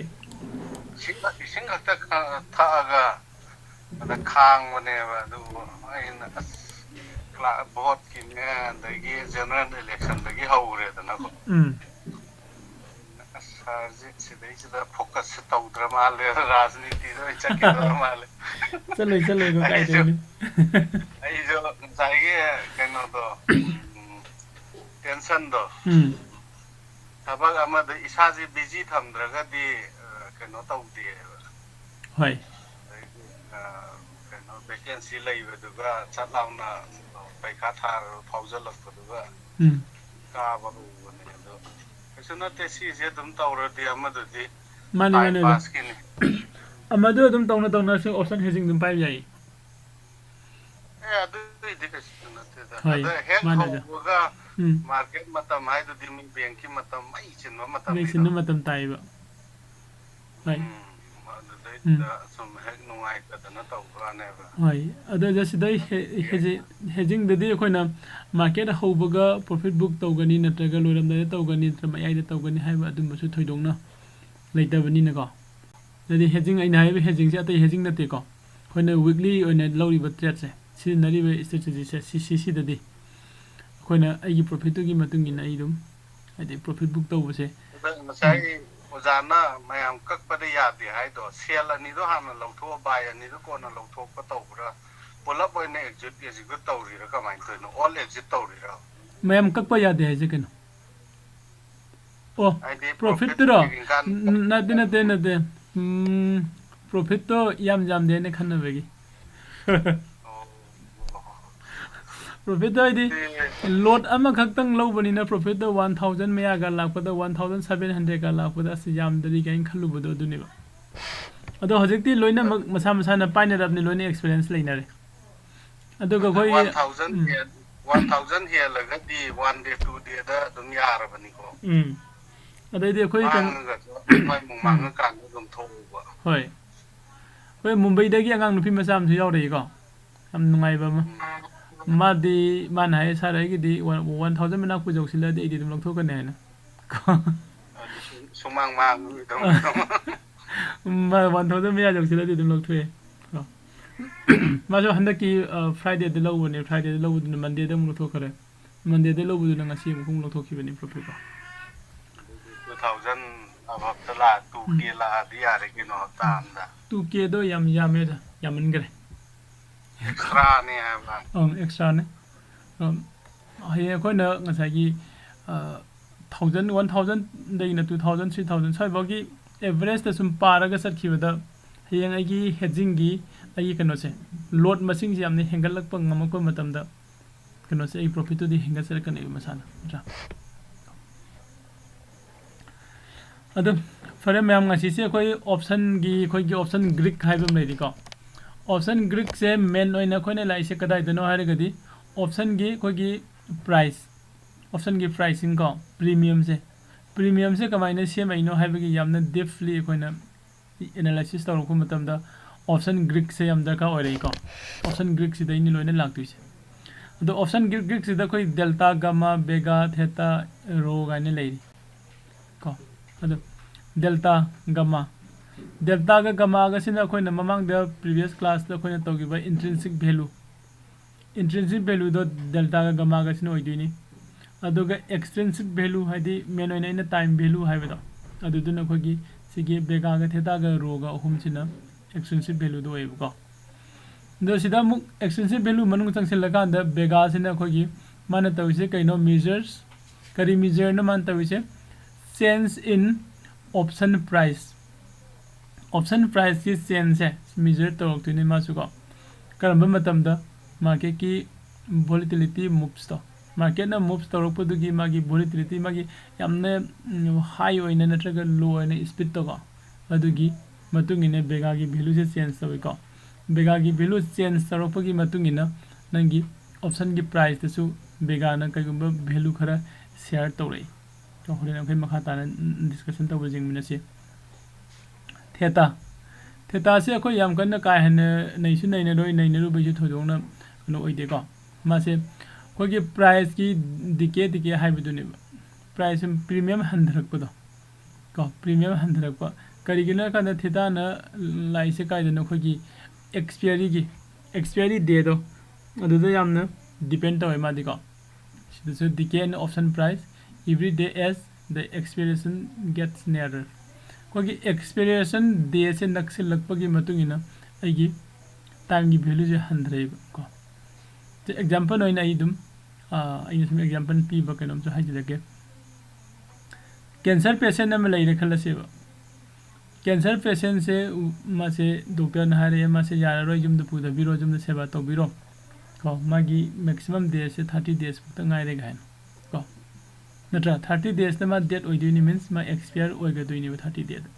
ꯏꯁꯤꯡ, ꯏꯁꯤꯡ ꯈꯛꯇ ꯈ-, ꯊꯛꯑꯒ ꯑꯗ ꯈꯥꯡꯕꯅꯦꯕ꯫ ꯑꯗꯨꯕꯨ ꯑꯩꯅ ꯑꯁ ꯀ꯭ꯂꯥ-, voteꯀꯤꯅꯦ, ꯑꯗꯒꯤ general electionꯗꯒꯤ ꯍꯧꯈ꯭ꯔꯦꯗꯅꯀꯣ꯫ ꯎꯝ꯫ ꯑꯁ, ꯁꯥꯔꯁꯦ ꯁꯤꯗꯩꯁꯤꯗ focusꯁꯦ ꯇꯧꯗ꯭ꯔ ꯃꯥꯜꯂꯦ, ꯔꯥꯖꯅꯤꯇꯤꯗ ꯑꯣꯏꯅ ꯆꯠꯈꯤꯗꯧꯔ ꯃꯥꯜꯂꯦ꯫ ꯆꯠꯂꯣꯏ, ꯆꯠꯂꯣꯏ, ꯀꯣ, ꯑꯩꯁꯨ, ꯀꯥꯏꯗꯩꯅꯣ? ꯑꯩꯁꯨ ꯉꯁꯥꯏꯒꯤ ꯀꯩꯅꯣꯗꯣ, ꯎꯝ, tensionꯗꯣ, ꯎꯝ꯫ ꯊꯕꯛ ꯑꯃꯗ ꯏꯁꯥꯁꯦ busy ꯊꯝꯗ꯭ꯔꯒꯗꯤ, ꯑ, ꯀꯩꯅꯣ ꯇꯧꯗꯦꯕ꯫ ꯍꯣꯏ꯫ ꯑꯗꯩꯗꯤ, ꯑ, ꯀꯩꯅꯣ, vacancy ꯂꯩꯕꯗꯨꯒ ꯆꯠ ꯂꯥꯎꯅ ꯄꯩꯈꯥ ꯊꯥꯔꯒ ꯐꯥꯎꯖꯜꯂꯛꯄꯗꯨꯒ ꯎꯝ꯫ ꯀꯥꯕ ꯍꯧꯕꯅꯦ꯫ ꯑꯗꯣ ꯀꯩꯁꯨ ꯅꯠꯇꯦ, ꯁꯤꯁꯦ ꯑꯗꯨꯝ ꯇꯧꯔꯗꯤ ꯑꯃꯗꯨꯗꯤ ꯃꯥꯅꯤ, time ꯃꯥꯅꯤ, ꯑꯣꯖꯥ꯫ Passꯀꯤꯅꯤ꯫ ꯑꯃꯗꯨ ꯑꯗꯨꯝ ꯇꯧꯅ ꯇꯧꯅꯁꯨ option hedging ꯑꯗꯨꯝ ꯄꯥꯏꯕ ꯌꯥꯏ꯫ ꯑꯦ ꯑꯗꯨꯏꯗꯤ ꯀꯩꯁꯨ ꯅꯠꯇꯦꯗ꯫ ꯍꯣꯏ, ꯑꯗ ꯍꯦꯛ ꯃꯥꯅꯦ ꯑꯗꯣ꯫ ꯍꯧꯕꯒ ꯎꯝ꯫ Market ꯃꯇꯝ ꯍꯥꯏꯗꯨꯗꯤ ꯃꯤ bankꯀꯤ ꯃꯇꯝ ꯃꯩ ꯆꯤꯟꯕ ꯃꯇꯝꯅꯤꯗꯣ꯫ ꯃꯩ ꯆꯤꯟꯕ ꯃꯇꯝ ꯇꯥꯏꯌꯦꯕ꯫ ꯍꯣꯏ꯫ ꯎꯝ, ꯑꯗꯨꯗꯩꯗꯨꯗ ꯁꯨꯝ ꯍꯦꯛ ꯅꯨꯡꯉꯥꯏꯇꯗꯅ ꯇꯧꯕ ꯋꯥꯅꯦꯕ꯫ ꯍꯣꯏ, ꯑꯗꯣ just ꯁꯤꯗꯩ ꯍꯦ-, hedging, hedgingꯗꯗꯤ ꯑꯩꯈꯣꯏꯅ market ꯍꯧꯕꯒ profit book ꯇꯧꯒꯅꯤ, ꯅꯠꯇ꯭ꯔꯒ ꯂꯣꯏꯔꯝꯗꯥꯏꯗ ꯇꯧꯒꯅꯤ, ꯅꯠꯇ꯭ꯔꯒ ꯃꯌꯥꯏꯗ ꯇꯧꯒꯅꯤ ꯍꯥꯏꯕ ꯑꯗꯨꯝꯕꯁꯨ ꯊꯣꯏꯗꯣꯛꯅ ꯂꯩꯇꯕꯅꯤꯅꯀꯣ꯫ ꯑꯗꯨꯗꯤ hedging, ꯑꯩꯅ ꯍꯥꯏꯔꯤꯕ hedgingꯁꯦ ꯑꯇꯩ hedging ꯅꯠꯇꯦꯀꯣ꯫ ꯑꯩꯈꯣꯏꯅ weekly ꯑꯣꯏꯅ ꯂꯧꯔꯤꯕ tradeꯁꯦ, ꯁꯤꯖꯤꯟꯅꯔꯤꯕ strategyꯁꯦ, ꯁꯤ, ꯁꯤ, ꯁꯤꯗꯗꯤ ꯑꯩꯈꯣꯏꯅ ꯑꯩꯒꯤ profitꯇꯨꯒꯤ ꯃꯇꯨꯡ ꯏꯟꯅ ꯑꯩ ꯑꯗꯨꯝ, ꯍꯥꯏꯗꯤ, profit book ꯇꯧꯕꯁꯦ꯫ ꯑꯗ ꯉꯁꯥꯏ ꯑꯣꯖꯥꯅ ꯃꯌꯥꯝ ꯀꯛꯄꯗ ꯌꯥꯗꯦ ꯍꯥꯏꯗꯣ, sell ꯑꯅꯤꯗꯣ ꯍꯥꯟꯅ ꯂꯧꯊꯣꯛꯑ buy ꯑꯅꯤꯗꯣ ꯀꯣꯟꯅ ꯂꯧꯊꯣꯛꯄ ꯇꯧꯕ꯭ꯔꯥ? ꯄꯨꯂꯞ ꯑꯣꯏꯅ execute, execute ꯇꯧꯔꯤꯔꯥ ꯀꯃꯥꯏꯅ ꯇꯧꯔꯤꯅꯣ? All exit ꯇꯧꯔꯤꯔꯥ? ꯃꯌꯥꯝ ꯀꯛꯄ ꯌꯥꯗꯦ ꯍꯥꯏꯁꯦ ꯀꯩꯅꯣ? ꯑꯣ, ꯍꯥꯏꯗꯤ profitꯇꯨꯔꯣ? profit ꯌꯦꯡꯀꯥꯟ ꯎꯝ, ꯅꯠꯇꯦ, ꯅꯠꯇꯦ, ꯅꯠꯇꯦ꯫ ꯎꯝ, profitꯇꯣ ꯌꯥꯝ ꯌꯥꯝꯗꯦ ꯍꯥꯏꯅ ꯈꯟꯅꯕꯒꯤ꯫ ꯑꯣ꯫ Profitꯇꯣ ꯍꯥꯏꯗꯤ lot ꯑꯃꯈꯛꯇꯪ ꯂꯧꯕꯅꯤꯅ profitꯇꯣ one thousand ꯃꯌꯥꯒ ꯂꯥꯛꯄꯗ, one thousand seven hundredꯀ ꯂꯥꯛꯄꯗ, "ꯑꯁ, ꯌꯥꯝꯗ꯭ꯔꯤ" ꯀꯥꯏꯅ ꯈꯜꯂꯨꯕꯗꯣ ꯑꯗꯨꯅꯦꯕ꯫ ꯑꯗꯣ ꯍꯧꯖꯤꯛꯇꯤ ꯂꯣꯏꯅꯃꯛ ꯃꯁꯥ ꯃꯁꯥꯅ ꯄꯥꯏꯅꯔꯕꯅꯤ, ꯂꯣꯏꯅ experience ꯂꯩꯅꯔꯦ꯫ ꯑꯗꯨꯒ ꯑꯩꯈꯣꯏ One ꯀꯩꯅꯣ, thousand ꯎꯝ, ꯍꯦꯟ-, one thousand ꯍꯦꯜꯂꯒꯗꯤ one day, two dayꯗ ꯑꯗꯨꯝ ꯌꯥꯔꯕꯅꯤꯀꯣ꯫ ꯎꯝ꯫ ꯑꯗꯩꯗꯤ ꯑꯩꯈꯣꯏ ꯀꯩꯅꯣ, ꯃꯥꯡꯉꯒꯁꯨ ꯑꯩꯈꯣꯏ ꯑꯃꯨꯛ ꯃꯥꯡꯉꯀꯥꯟꯗ ꯑꯗꯨꯝ ꯊꯣꯛꯎꯕ꯫ ꯍꯣꯏ꯫ ꯑꯩꯈꯣꯏ ꯃꯨꯝꯕꯩꯗꯒꯤ ꯑꯉꯥꯡ ꯅꯨꯄꯤ ꯃꯆꯥ ꯑꯃꯁꯨ ꯌꯥꯎꯔꯛꯏꯀꯣ꯫ ꯌꯥꯝ ꯅꯨꯡꯉꯥꯏꯕ ꯑꯃ꯫ ꯎꯝ꯫ ꯃꯥꯗꯤ, ꯃꯥꯅ ꯍꯥꯏ, "Sir, ꯑꯩꯒꯤꯗꯤ one, one thousand ꯃꯅꯥꯛꯄꯨ ꯌꯧꯁꯤꯜꯂꯗꯤ ꯑꯩꯗꯤ ꯑꯗꯨꯝ ꯂꯧꯊꯣꯛꯀꯅꯤ" ꯍꯥꯏꯅ꯫ ꯑꯗꯨ ꯁꯨ-, ꯁꯨꯃꯥꯡ ꯃꯥꯡꯉꯣꯏꯗꯧꯅꯤ꯫ ꯃꯥ one thousand ꯃꯌꯥ ꯌꯧꯁꯤꯜꯂꯗꯤ ꯑꯗꯨꯝ ꯂꯧꯊꯣꯛꯑꯦ꯫ ꯀꯣ꯫ ꯃꯥꯁꯨ ꯍꯟꯗꯛꯀꯤ, ꯑ, Fridayꯗ ꯂꯧꯕꯅꯦ꯫ Fridayꯗ ꯂꯧꯕꯗꯨꯅ Mondayꯗ ꯑꯃꯨꯛ ꯂꯧꯊꯣꯛꯈ꯭ꯔꯦ꯫ Mondayꯗ ꯂꯧꯕꯗꯨꯅ ꯉꯁꯤ ꯑꯃꯨꯛ ꯂꯧꯊꯣꯛꯈꯤꯕꯅꯤ profitꯇꯣ꯫ Two thousand ꯑꯕꯞꯇ ꯂꯥꯛ-, two K ꯂꯥꯛꯑꯗꯤ ꯌꯥꯔꯦ ꯀꯩꯅꯣ ꯍꯞꯇꯥ ꯑꯝꯗ꯫ Two Kꯗꯣ ꯌꯥꯝ ꯌꯥꯝꯃꯦ ꯑꯣꯖꯥ, ꯌꯥꯝꯃꯟꯈ꯭ꯔꯦ꯫ Extraꯅꯦ ꯍꯥꯏꯕ꯫ ꯑꯪ, extraꯅꯦ꯫ ꯑꯝ, ꯍꯌꯦꯡ ꯑꯩꯈꯣꯏꯅ ꯉꯁꯥꯏꯒꯤ, ꯑ, thousand, one thousandꯗꯒꯤꯅ two thousand, three thousand ꯁ꯭ꯋꯥꯏꯐꯥꯎꯒꯤ averageꯇ ꯁꯨꯝ ꯄꯥꯔꯒ ꯆꯠꯈꯤꯕꯗ, ꯍꯌꯦꯡ ꯑꯩꯒꯤ hedgingꯒꯤ, ꯑꯩꯒꯤ ꯀꯩꯅꯣꯁꯦ, lot ꯃꯁꯤꯡꯁꯦ ꯌꯥꯝꯅ ꯍꯦꯟꯒꯠꯂꯛꯄ ꯉꯝꯃꯛꯄ ꯃꯇꯝꯗ, ꯀꯩꯅꯣꯁꯦ, ꯑꯩ profitꯇꯨꯗꯤ ꯍꯦꯟꯒꯠꯆꯔꯛꯀꯅꯦꯕ ꯃꯁꯥꯅ, ꯅꯠꯇ꯭ꯔꯥ? ꯑꯗꯨ ꯐꯔꯦ ꯃꯌꯥꯝ, ꯉꯁꯤꯁꯦ ꯑꯩꯈꯣꯏ option ꯒꯤ, ꯑꯩꯈꯣꯏꯒꯤ option Greek ꯍꯥꯏꯕ ꯑꯃ ꯂꯩꯔꯤꯀꯣ꯫ Option Greek ꯁꯦ main ꯑꯣꯏꯅ ꯑꯩꯈꯣꯏꯅ ꯂꯥꯛꯏꯁꯦ ꯀꯗꯥꯏꯗꯅꯣ ꯍꯥꯏꯔꯒꯗꯤ, option ꯒꯤ ꯑꯩꯈꯣꯏꯒꯤ price, option ꯒꯤ pricing ꯀꯣ, premium ꯁꯦ, premium ꯁꯦ ꯀꯃꯥꯏꯅ ꯁꯦꯝꯃꯛꯏꯅꯣ ꯍꯥꯏꯕꯒꯤ ꯌꯥꯝꯅ deeply ꯑꯩꯈꯣꯏꯅ analysis ꯇꯧꯔꯛꯄ ꯃꯇꯝꯗ, option Greek ꯁꯦ ꯌꯥꯝ ꯗꯔꯀꯥꯔ ꯑꯣꯏꯔꯛꯏꯀꯣ꯫ Option Greek ꯁꯤꯗꯩꯅꯤ ꯂꯣꯏꯅ ꯂꯥꯛꯇꯣꯏꯁꯦ꯫ ꯑꯗꯣ option Greek, Greek ꯁꯤꯗ ꯑꯩꯈꯣꯏ delta, gamma, vega, theta, rho ꯀꯥꯏꯅ ꯂꯩꯔꯤ ꯀꯣ꯫ ꯑꯗꯣ delta, gamma, delta ꯒ gamma ꯒꯁꯤꯅ ꯑꯩꯈꯣꯏꯅ ꯃꯃꯥꯡꯗ previous class ꯇ ꯑꯩꯈꯣꯏꯅ ꯇꯧꯈꯤꯕ intrinsic value, intrinsic value ꯗꯣ delta ꯒ gamma ꯒꯁꯤꯅ ꯑꯣꯏꯗꯣꯏꯅꯤ꯫ ꯑꯗꯨꯒ extrinsic value, ꯍꯥꯏꯗꯤ main ꯑꯣꯏꯅ ꯑꯩꯅ time value ꯍꯥꯏꯕꯗꯣ, ꯑꯗꯨꯗꯨꯅ ꯑꯩꯈꯣꯏꯒꯤ ꯁꯤꯒꯤ vega ꯒ theta ꯒ rho ꯒ ꯑꯍꯨꯝꯁꯤꯅ extrinsic value ꯗꯣ ꯑꯣꯏꯌꯦꯕꯀꯣ꯫ ꯑꯗꯣ ꯁꯤꯗ ꯑꯃꯨꯛ extrinsic value ꯃꯅꯨꯡ ꯆꯪꯁꯤꯜꯂꯀꯥꯟꯗ vega ꯁꯤꯅ ꯑꯩꯈꯣꯏꯒꯤ ꯃꯥꯅ ꯇꯧꯔꯤꯁꯦ ꯀꯩꯅꯣ, measures, ꯀꯔꯤ measure ꯅꯣ ꯃꯥꯅ ꯇꯧꯔꯤꯁꯦ? Change in option price꯫ Option price ꯀꯤ change ꯁꯦ measure ꯇꯧꯔꯛꯇꯣꯏꯅꯤ ꯃꯥꯁꯨ ꯀꯣ꯫ ꯀꯔꯝꯕ ꯃꯇꯝꯗ? Market ꯀꯤ volatility moves ꯇꯣ, market ꯅ moves ꯇꯧꯔꯛꯄꯗꯨꯒꯤ ꯃꯥꯒꯤ volatility, ꯃꯥꯒꯤ ꯌꯥꯝꯅ, ꯎꯝ, high ꯑꯣꯏꯅ ꯅꯠꯇ꯭ꯔꯒ low ꯑꯣꯏꯅ speed ꯇꯣ ꯀꯣ, ꯑꯗꯨꯒꯤ ꯃꯇꯨꯡ ꯏꯟꯅ vega ꯒꯤ value ꯁꯦ change ꯇꯧꯏꯀꯣ꯫ Vega ꯒꯤ value change ꯇꯧꯔꯛꯄꯒꯤ ꯃꯇꯨꯡ ꯏꯟꯅ ꯅꯪꯒꯤ option ꯒꯤ price ꯇꯁꯨ vega ꯅ ꯀꯩꯒꯨꯝꯕ value ꯈꯔ share ꯇꯧꯔꯛꯏ꯫ ꯍꯣꯔꯦꯟ ꯑꯩꯈꯣꯏ ꯃꯈꯥ ꯇꯥꯅ discussion ꯇꯧꯕ ꯌꯦꯡꯃꯤꯟꯅꯁꯤ꯫ Theta, theta ꯁꯦ ꯑꯩꯈꯣꯏ ꯌꯥꯝ ꯀꯟꯅ ꯀꯥ ꯍꯦꯟꯅ ꯅꯩꯁꯨ ꯅꯩꯅꯔꯣꯏ, ꯅꯩꯅꯔꯨꯕꯩꯁꯨ ꯊꯣꯏꯗꯣꯛꯅ ꯀꯩꯅꯣ ꯑꯣꯏꯗꯦꯀꯣ꯫ ꯃꯥꯁꯦ ꯑꯩꯈꯣꯏꯒꯤ price ꯀꯤ decay, decay ꯍꯥꯏꯕꯗꯨꯅꯦꯕ꯫ Price, premium ꯍꯟꯊꯔꯛꯄꯗꯣ ꯀꯣ, premium ꯍꯟꯊꯔꯛꯄ꯫ ꯀꯔꯤꯒꯤꯅꯣ ꯍꯥꯏ ꯀꯥꯟꯗ theta ꯅ ꯂꯥꯛꯏꯁꯦ ꯀꯥꯏꯗꯅꯣ? ꯑꯩꯈꯣꯏꯒꯤ expiry ꯒꯤ, expiry day ꯗꯣ, ꯑꯗꯨꯗ ꯌꯥꯝꯅ depend ꯇꯧꯋꯦ ꯃꯥꯗꯤꯀꯣ꯫ ꯁꯤꯗꯁꯨ decay in option price every day as the expiration gets nearer꯫ ꯑꯩꯈꯣꯏꯒꯤ expiration day ꯁꯦ ꯅꯛꯁꯤꯜꯂꯛꯄꯒꯤ ꯃꯇꯨꯡ ꯏꯟꯅ ꯑꯩꯒꯤ time ꯒꯤ value ꯁꯦ ꯍꯟꯊꯔꯛꯑꯦꯕ ꯀꯣ꯫ ꯁꯤ example ꯑꯣꯏꯅ ꯑꯩ ꯑꯗꯨꯝ, ꯑꯥ, ꯑꯩꯅ ꯁꯨꯝ example ꯄꯤꯕ ꯀꯩꯅꯣꯝꯁꯨ ꯍꯥꯏꯖꯔꯛꯀꯦ꯫ Cancer patient ꯑꯃ ꯂꯩꯔꯦ ꯈꯜꯂꯁꯦꯕ꯫ Cancer patient ꯁꯦ, ꯎ, ꯃꯥꯁꯦ doctor ꯅ ꯍꯥꯏꯔꯛꯑꯦ, ꯃꯥꯁꯦ ꯌꯥꯔꯔꯣꯏ, ꯌꯨꯝꯗ ꯄꯨꯊꯕꯤꯔꯣ, ꯌꯨꯝꯗ ꯁꯦꯕꯥ ꯇꯧꯕꯤꯔꯣ ꯀꯣ, ꯃꯥꯒꯤ maximum days ꯁꯦ thirty days ꯈꯛꯇ ꯉꯥꯏꯔꯦ ꯀꯥꯏꯅ ꯀꯣ꯫ ꯅꯠꯇ꯭ꯔꯥ? Thirty days ꯇ ꯃꯥ dead ꯑꯣꯏꯗꯣꯏꯅꯤ, means ꯃꯥ expire ꯑꯣꯏꯒꯗꯣꯏꯅꯦꯕ thirty day ꯗ꯫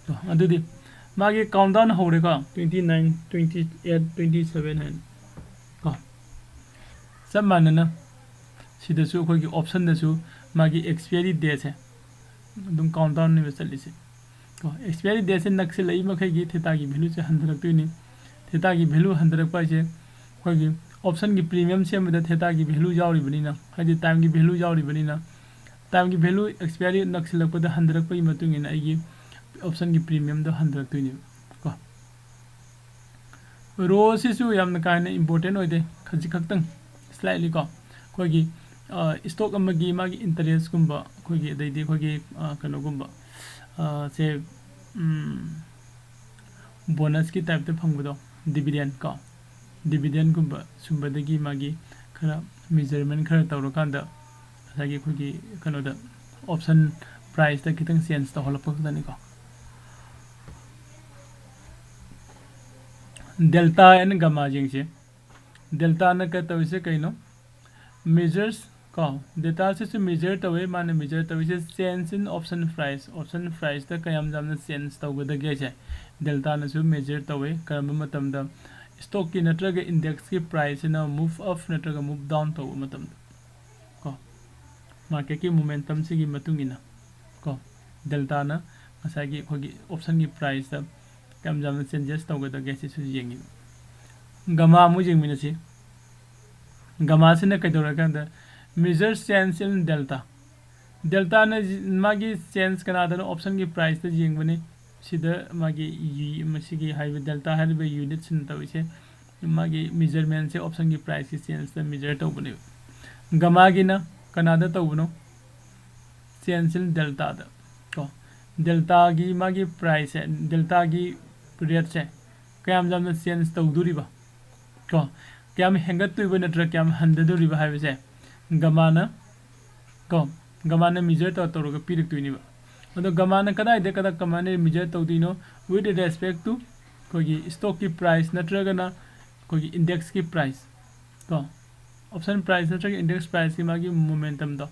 ꯀꯣ, ꯑꯗꯨꯗꯤ ꯃꯥꯒꯤ countdown ꯍꯧꯔꯦꯀꯣ, twenty nine, twenty eight, twenty seven ꯍꯥꯏꯅ꯫ ꯀꯣ, ꯆꯞ ꯃꯥꯟꯅꯅ ꯁꯤꯗꯁꯨ ꯑꯩꯈꯣꯏꯒꯤ option ꯗꯁꯨ ꯃꯥꯒꯤ expiry date ꯁꯦ ꯑꯗꯨꯝ countdown ꯅꯦꯕ ꯆꯠꯂꯤꯁꯦ꯫ ꯀꯣ, expiry date ꯁꯦ ꯅꯛꯁꯤꯜꯂꯛꯏ ꯃꯈꯩꯒꯤ theta ꯒꯤ value ꯁꯦ ꯍꯟꯊꯔꯛꯇꯣꯏꯅꯤ꯫ Theta ꯒꯤ value ꯍꯟꯊꯔꯛꯄ ꯍꯥꯏꯁꯦ ꯑꯩꯈꯣꯏꯒꯤ option ꯒꯤ premium ꯁꯦꯝꯕꯗ theta ꯒꯤ value ꯌꯥꯎꯔꯤꯕꯅꯤꯅ, ꯍꯥꯏꯗꯤ time ꯒꯤ value ꯌꯥꯎꯔꯤꯕꯅꯤꯅ, time ꯒꯤ value expiry ꯅꯛꯁꯤꯜꯂꯛꯄꯗ ꯍꯟꯊꯔꯛꯄꯒꯤ ꯃꯇꯨꯡ ꯏꯟꯅ ꯑꯩꯒꯤ option ꯒꯤ premium ꯗꯣ ꯍꯟꯊꯔꯛꯇꯣꯏꯅꯦꯕ꯫ ꯀꯣ, rho ꯁꯤꯁꯨ ꯌꯥꯝꯅ ꯀꯥ ꯍꯦꯟꯅ important ꯑꯣꯏꯗꯦ, ꯈꯖꯤꯛ ꯈꯛꯇꯪ, slightly ꯀꯣ꯫ ꯑꯩꯈꯣꯏꯒꯤ, ꯑ, stock ꯑꯃꯒꯤ ꯃꯥꯒꯤ interest ꯀꯨꯝꯕ, ꯑꯩꯈꯣꯏꯒꯤ, ꯑꯗꯩꯗꯤ ꯑꯩꯈꯣꯏꯒꯤ, ꯑ, ꯀꯩꯅꯣꯒꯨꯝꯕ, ꯑ, ꯁꯦ, ꯎꯝ, bonus ꯀꯤ type ꯇ ꯐꯪꯕꯗꯣ, dividend ꯀꯣ, dividend ꯒꯨꯝꯕ ꯁꯨꯝꯕꯗꯒꯤ ꯃꯥꯒꯤ ꯈꯔ measurement ꯈꯔ ꯇꯧꯔꯀꯥꯟꯗ ꯉꯁꯥꯏꯒꯤ ꯑꯩꯈꯣꯏꯒꯤ ꯀꯩꯅꯣꯗ option price ꯇ ꯈꯤꯇꯪ change ꯇꯧꯍꯜꯂꯛꯄ ꯈꯛꯇꯅꯤꯀꯣ꯫ Delta and gamma ꯁꯤꯡꯁꯦ, delta ꯅ ꯀ ꯇꯧꯔꯤꯁꯦ ꯀꯩꯅꯣ? Measures ꯀꯣ, delta ꯁꯤꯁꯨ measure ꯇꯧꯋꯦ, ꯃꯥꯅ measure ꯇꯧꯔꯤꯁꯦ change in option price, option price ꯇ ꯀꯌꯥꯝ ꯌꯥꯝꯅ change ꯇꯧꯒꯗꯒꯦ ꯍꯥꯏꯁꯦ delta ꯅꯁꯨ measure ꯇꯧꯋꯦ꯫ ꯀꯔꯝꯕ ꯃꯇꯝꯗ? Stock ꯀꯤ ꯅꯠꯇ꯭ꯔꯒ index ꯀꯤ price ꯁꯤꯅ move up ꯅꯠꯇ꯭ꯔꯒ move down ꯇꯧꯕ ꯃꯇꯝꯗ꯫ ꯀꯣ, market ꯀꯤ momentum ꯁꯤꯒꯤ ꯃꯇꯨꯡ ꯏꯟꯅ ꯀꯣ, delta ꯅ ꯉꯁꯥꯏꯒꯤ ꯑꯩꯈꯣꯏꯒꯤ option ꯒꯤ price ꯇ ꯀꯌꯥꯝ ꯌꯥꯝꯅ changes ꯇꯧꯒꯗꯒꯦ ꯁꯤꯁꯨ ꯌꯦꯡꯉꯤ꯫ Gamma ꯑꯃꯨꯛ ꯌꯦꯡꯃꯤꯟꯅꯁꯤ꯫ Gamma ꯁꯤꯅ ꯀꯩꯗꯧꯔꯀꯥꯟꯗ measure change in delta꯫ Delta ꯅ ꯖꯤ-, ꯃꯥꯒꯤ change ꯀꯅꯥꯗꯅꯣ? Option ꯒꯤ price ꯇ ꯌꯦꯡꯕꯅꯤ꯫ ꯁꯤꯗ ꯃꯥꯒꯤ ꯌꯨ-, ꯃꯁꯤꯒꯤ ꯍꯥꯏꯔꯤꯕ delta ꯍꯥꯏꯔꯤꯕ unit ꯁꯤꯅ ꯇꯧꯔꯤꯁꯦ ꯃꯥꯒꯤ measurement ꯁꯦ option ꯒꯤ price ꯀꯤ change ꯇ measure ꯇꯧꯕꯅꯦꯕ꯫ Gamma ꯒꯤꯅ ꯀꯅꯥꯗ ꯇꯧꯕꯅꯣ? Change in delta ꯗ ꯀꯣ꯫ Delta ꯒꯤ ꯃꯥꯒꯤ price ꯁꯦ, delta ꯒꯤ rate ꯁꯦ ꯀꯌꯥꯝ ꯌꯥꯝꯅ change ꯇꯧꯗꯣꯔꯤꯕ ꯀꯣ, ꯀꯌꯥꯝ ꯍꯦꯟꯒꯠꯇꯣꯏꯕ ꯅꯠꯇ꯭ꯔꯒ ꯀꯌꯥꯝ ꯍꯟꯊꯗꯣꯔꯤꯕ ꯍꯥꯏꯕꯁꯦ gamma ꯅ ꯀꯣ, gamma ꯅ measure ꯇꯧꯔ ꯇꯧꯔꯒ ꯄꯤꯔꯛꯇꯣꯏꯅꯦꯕ꯫ ꯑꯗꯣ gamma ꯅ ꯀꯗꯥꯏꯗ ꯀꯗꯥ-, ꯀꯃꯥꯏꯅ measure ꯇꯧꯗꯣꯏꯅꯣ? With respect to ꯑꯩꯈꯣꯏꯒꯤ stock ꯀꯤ price ꯅꯠꯇ꯭ꯔꯒꯅ ꯑꯩꯈꯣꯏꯒꯤ index ꯀꯤ price ꯀꯣ, option price ꯅꯠꯇ꯭ꯔꯒ index price ꯀꯤ ꯃꯥꯒꯤ momentum ꯗꯣ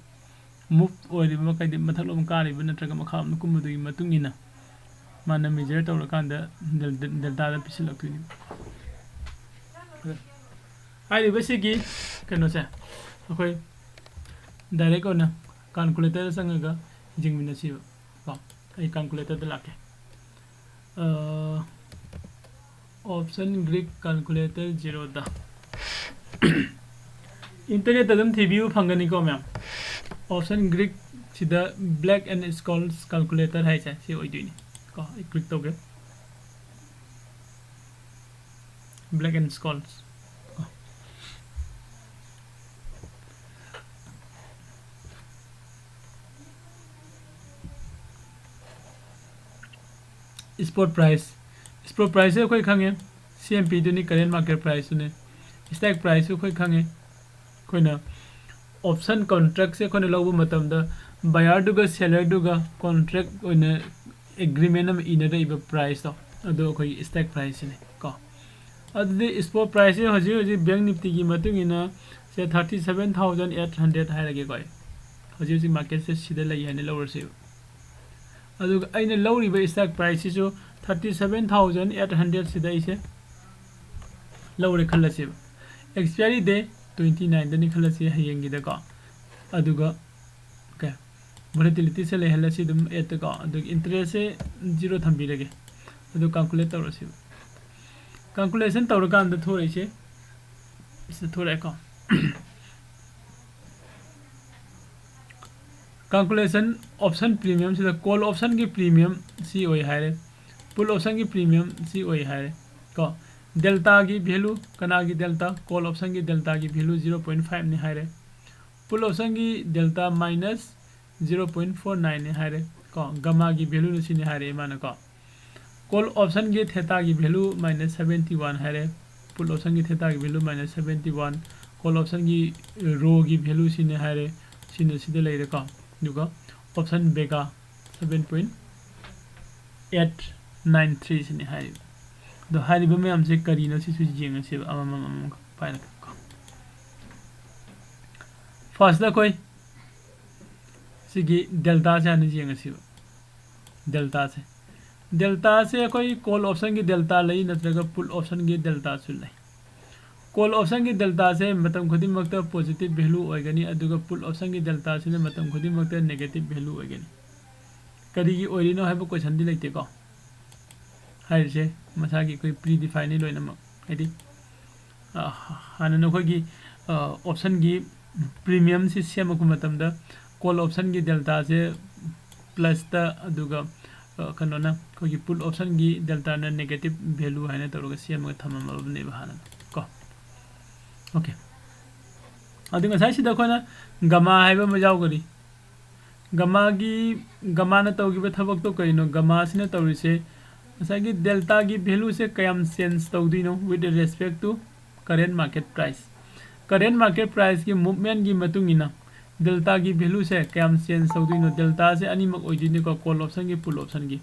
ꯃꯨꯚ ꯑꯣꯏꯔꯤꯕ ꯃꯈꯩꯗꯤ ꯃꯊꯛꯂꯣꯝ ꯀꯥꯔꯤꯕ ꯅꯠꯇ꯭ꯔꯒ ꯃꯈꯥꯔꯣꯝꯗ ꯀꯨꯝꯕꯗꯨꯒꯤ ꯃꯇꯨꯡ ꯏꯟꯅ ꯃꯥꯅ ꯃꯦꯖꯔ ꯇꯧꯔꯀꯥꯟꯗ ꯗꯦꯜ-, ꯗꯦꯜꯇꯥꯗ ꯄꯤꯁꯤꯜꯂꯛꯇꯣꯏꯅꯤ꯫ ꯍꯥꯏꯔꯤꯕꯁꯤꯒꯤ ꯀꯩꯅꯣꯁꯦ ꯑꯩꯈꯣꯏ ꯗꯥꯏꯔꯦꯛ ꯑꯣꯏꯅ ꯀꯥꯜꯀꯨꯂꯦꯇꯔꯗ ꯆꯪꯉꯒ ꯌꯦꯡꯃꯤꯟꯅꯁꯤꯕ꯫ ꯀꯣ, ꯑꯩ ꯀꯥꯜꯀꯨꯂꯦꯇꯔꯗ ꯂꯥꯛꯀꯦ꯫ ꯑ, option Greek calculator ꯖꯤꯔꯣꯗ꯫ ꯏꯟꯇꯔꯅꯦꯠꯇ ꯑꯗꯨꯝ ꯊꯤꯕꯤꯌꯨ, ꯐꯪꯒꯅꯤꯀꯣ ꯃꯌꯥꯝ꯫ Option Greek ꯁꯤꯗ Black and Scholes calculator ꯍꯥꯏꯁꯦ ꯁꯤ ꯑꯣꯏꯗꯣꯏꯅꯤ꯫ ꯀꯣ, ꯑꯩ ꯀ꯭ꯂꯤꯛ ꯇꯧꯒꯦ꯫ Black and Scholes꯫ Spot price, spot priceꯁꯦ ꯑꯩꯈꯣꯏ ꯈꯪꯉꯦ, ꯁꯤ ꯑꯦꯝ ꯄꯤꯗꯨꯅꯤ, current market priceꯇꯨꯅꯤ꯫ Strike priceꯁꯨ ꯑꯩꯈꯣꯏ ꯈꯪꯉꯦ꯫ ꯑꯩꯈꯣꯏꯅ option contractꯁꯦ ꯑꯩꯈꯣꯏꯅ ꯂꯧꯕ ꯃꯇꯝꯗ buyerꯗꯨꯒ sellerꯗꯨꯒ contract ꯑꯣꯏꯅ agreement ꯑꯃ ꯏꯅꯔꯛꯏꯕ priceꯇꯣ, ꯑꯗꯨ ꯑꯩꯈꯣꯏꯒꯤ strike priceꯁꯤꯅꯤ ꯀꯣ꯫ ꯑꯗꯨꯗꯤ spot priceꯁꯦ ꯍꯧꯖꯤꯛ ꯍꯧꯖꯤꯛ Bank Niftyꯒꯤ ꯃꯇꯨꯡ ꯏꯟꯅ ꯁꯦ thirty seven thousand eight hundred ꯍꯥꯏꯔꯒꯦꯀꯣ ꯑꯩ꯫ ꯍꯧꯖꯤꯛ ꯍꯧꯖꯤꯛ marketꯁꯦ ꯁꯤꯗ ꯂꯩ ꯍꯥꯏꯅ ꯂꯧꯔꯁꯦꯕ꯫ ꯑꯗꯨꯒ ꯑꯩꯅ ꯂꯧꯔꯤꯕ strike priceꯁꯤꯁꯨ thirty seven thousand eight hundred ꯁꯤꯗ ꯑꯩꯁꯦ ꯂꯧꯔꯦ ꯈꯜꯂꯁꯦꯕ꯫ Expiry date twenty nineꯗꯅꯤ ꯈꯜꯂꯁꯤ, ꯍꯌꯦꯡꯒꯤꯗꯀꯣ꯫ ꯑꯗꯨꯒ ꯀꯩ, volatilityꯁꯦ ꯂꯩꯍꯜꯂꯁꯤ ꯑꯗꯨꯝ eightꯇꯀꯣ꯫ ꯑꯗꯨꯒ interestꯁꯦ zero ꯊꯝꯕꯤꯔꯒꯦ꯫ ꯑꯗꯨ calculate ꯇꯧꯔꯁꯦꯕ꯫ Calculation ꯇꯧꯔꯀꯥꯟꯗ ꯊꯣꯔꯛꯏꯁꯦ, ꯁꯤꯗ ꯊꯣꯔꯛꯑꯦꯀꯣ꯫ Calculation option premiumꯁꯤꯗ call optionꯒꯤ premium ꯁꯤ ꯑꯣꯏ ꯍꯥꯏꯔꯦ, put optionꯒꯤ premium ꯁꯤ ꯑꯣꯏ ꯍꯥꯏꯔꯦ ꯀꯣ꯫ Deltaꯒꯤ value, ꯀꯅꯥꯒꯤ delta? Call optionꯒꯤ deltaꯒꯤ value zero point fiveꯅꯤ ꯍꯥꯏꯔꯦ꯫ Put optionꯒꯤ delta minus zero point four nineꯅꯤ ꯍꯥꯏꯔꯦ ꯀꯣ꯫ Gammaꯒꯤ valueꯅ ꯁꯤꯅꯤ ꯍꯥꯏꯔꯦ ꯃꯥꯅ ꯀꯣ꯫ Call optionꯒꯤ thetaꯒꯤ value minus seventy one ꯍꯥꯏꯔꯦ꯫ Put optionꯒꯤ thetaꯒꯤ value minus seventy one, call optionꯒꯤ rhoꯒꯤ value ꯁꯤꯅꯤ ꯍꯥꯏꯔꯦ, ꯁꯤꯅ ꯁꯤꯗ ꯂꯩꯔꯦꯀꯣ꯫ ꯑꯗꯨꯒ option beta seven point eight nine three ꯁꯤꯅꯤ ꯍꯥꯏꯔꯤꯕ꯫ ꯑꯗꯣ ꯍꯥꯏꯔꯤꯕ ꯃꯌꯥꯝꯁꯦ ꯀꯔꯤꯅꯣ ꯁꯤꯁꯨ ꯌꯦꯡꯉꯁꯦꯕ, ꯑꯃꯃꯝ ꯑꯃꯃꯝ ꯄꯥꯏꯔꯒ ꯀꯣ꯫ Firstꯇ ꯑꯩꯈꯣꯏ ꯁꯤꯒꯤ ꯗꯦꯜꯇꯥꯁꯦ ꯍꯥꯟꯅ ꯌꯦꯡꯉꯁꯤꯕ꯫ ꯗꯦꯜꯇꯥꯁꯦ ꯗꯦꯜꯇꯥꯁꯦ ꯑꯩꯈꯣꯏ ꯀꯣꯜ ꯑꯣꯞꯁꯟꯒꯤ ꯗꯦꯜꯇꯥ ꯂꯩ, ꯅꯠꯇ꯭ꯔꯒ ꯄꯨꯠ ꯑꯣꯞꯁꯟꯒꯤ ꯗꯦꯜꯇꯥꯁꯨ ꯂꯩ꯫ ꯀꯣꯜ ꯑꯣꯞꯁꯟꯒꯤ ꯗꯦꯜꯇꯥꯁꯦ ꯃꯇꯝ ꯈꯨꯗꯤꯡꯃꯛꯇ ꯄꯣꯖꯤꯇꯤꯚ ꯚꯦꯂꯨ ꯑꯣꯏꯒꯅꯤ, ꯑꯗꯨꯒ ꯄꯨꯠ ꯑꯣꯞꯁꯟꯒꯤ ꯗꯦꯜꯇꯥꯁꯤꯅ ꯃꯇꯝ ꯈꯨꯗꯤꯡꯃꯛꯇ ꯅꯦꯒꯦꯇꯤꯚ ꯚꯦꯂꯨ ꯑꯣꯏꯒꯅꯤ꯫ ꯀꯔꯤꯒꯤ ꯑꯣꯏꯔꯤꯅꯣ ꯍꯥꯏꯕ ꯀꯣꯏꯁꯟꯗꯤ ꯂꯩꯇꯦꯀꯣ꯫ ꯍꯥꯏꯔꯤꯁꯦ ꯃꯁꯥꯒꯤ ꯑꯩꯈꯣꯏ ꯄ꯭ꯔꯤ ꯗꯤꯐꯥꯏꯟꯅꯤ ꯂꯣꯏꯅꯃꯛ꯫ ꯍꯥꯏꯗꯤ ꯍꯥꯟꯅ ꯅꯈꯣꯏꯒꯤ ꯑꯣꯞꯁꯟꯒꯤ ꯄ꯭ꯔꯤꯃꯤꯌꯝꯁꯤ ꯁꯦꯝꯃꯛꯄ ꯃꯇꯝꯗ ꯀꯣꯜ ꯑꯣꯞꯁꯟꯒꯤ ꯗꯦꯜꯇꯥꯁꯦ ꯄ꯭ꯂꯁꯇ, ꯑꯗꯨꯒ ꯀꯩꯅꯣꯅ ꯑꯩꯈꯣꯏꯒꯤ ꯄꯨꯠ ꯑꯣꯞꯁꯟꯒꯤ ꯗꯦꯜꯇꯥꯅ ꯅꯦꯒꯦꯇꯤꯚ ꯚꯦꯂꯨ ꯍꯥꯏꯅ ꯇꯧꯔꯒ ꯁꯦꯝꯃꯒ ꯊꯝꯃꯝꯃꯕꯅꯦꯕ ꯍꯥꯟꯅ ꯀꯣ꯫ ꯑꯣꯀꯦ, ꯑꯗꯨ ꯉꯁꯥꯏꯁꯤꯗ ꯑꯩꯈꯣꯏꯅ ꯒꯃꯥ ꯍꯥꯏꯕ ꯑꯃ ꯌꯥꯎꯒꯅꯤ꯫ ꯒꯃꯥꯒꯤ ꯒꯃꯥꯅ ꯇꯧꯈꯤꯕ ꯊꯕꯛꯇꯣ ꯀꯔꯤꯅꯣ? ꯒꯃꯥꯁꯤꯅ ꯇꯧꯔꯤꯁꯦ ꯉꯁꯥꯏꯒꯤ ꯗꯦꯜꯇꯥꯒꯤ ꯚꯦꯂꯨꯁꯦ ꯀꯌꯥꯝ ꯆꯦꯟꯖ ꯇꯧꯗꯣꯏꯅꯣ with respect to current market price꯫ Current market ꯄ꯭ꯔꯥꯏꯁꯀꯤ ꯃꯨꯞꯃꯦꯟꯒꯤ ꯃꯇꯨꯡ ꯏꯟꯅ ꯗꯦꯜꯇꯥꯒꯤ ꯚꯦꯂꯨꯁꯦ ꯀꯌꯥꯝ ꯆꯦꯟꯖ ꯇꯧꯗꯣꯏꯅꯣ? ꯗꯦꯜꯇꯥꯁꯦ ꯑꯅꯤꯃꯛ ꯑꯣꯏꯗꯣꯏꯅꯤꯀꯣ, ꯀꯣꯜ ꯑꯣꯞꯁꯟꯒꯤ ꯄꯨꯠ ꯑꯣꯞꯁꯟꯒꯤ꯫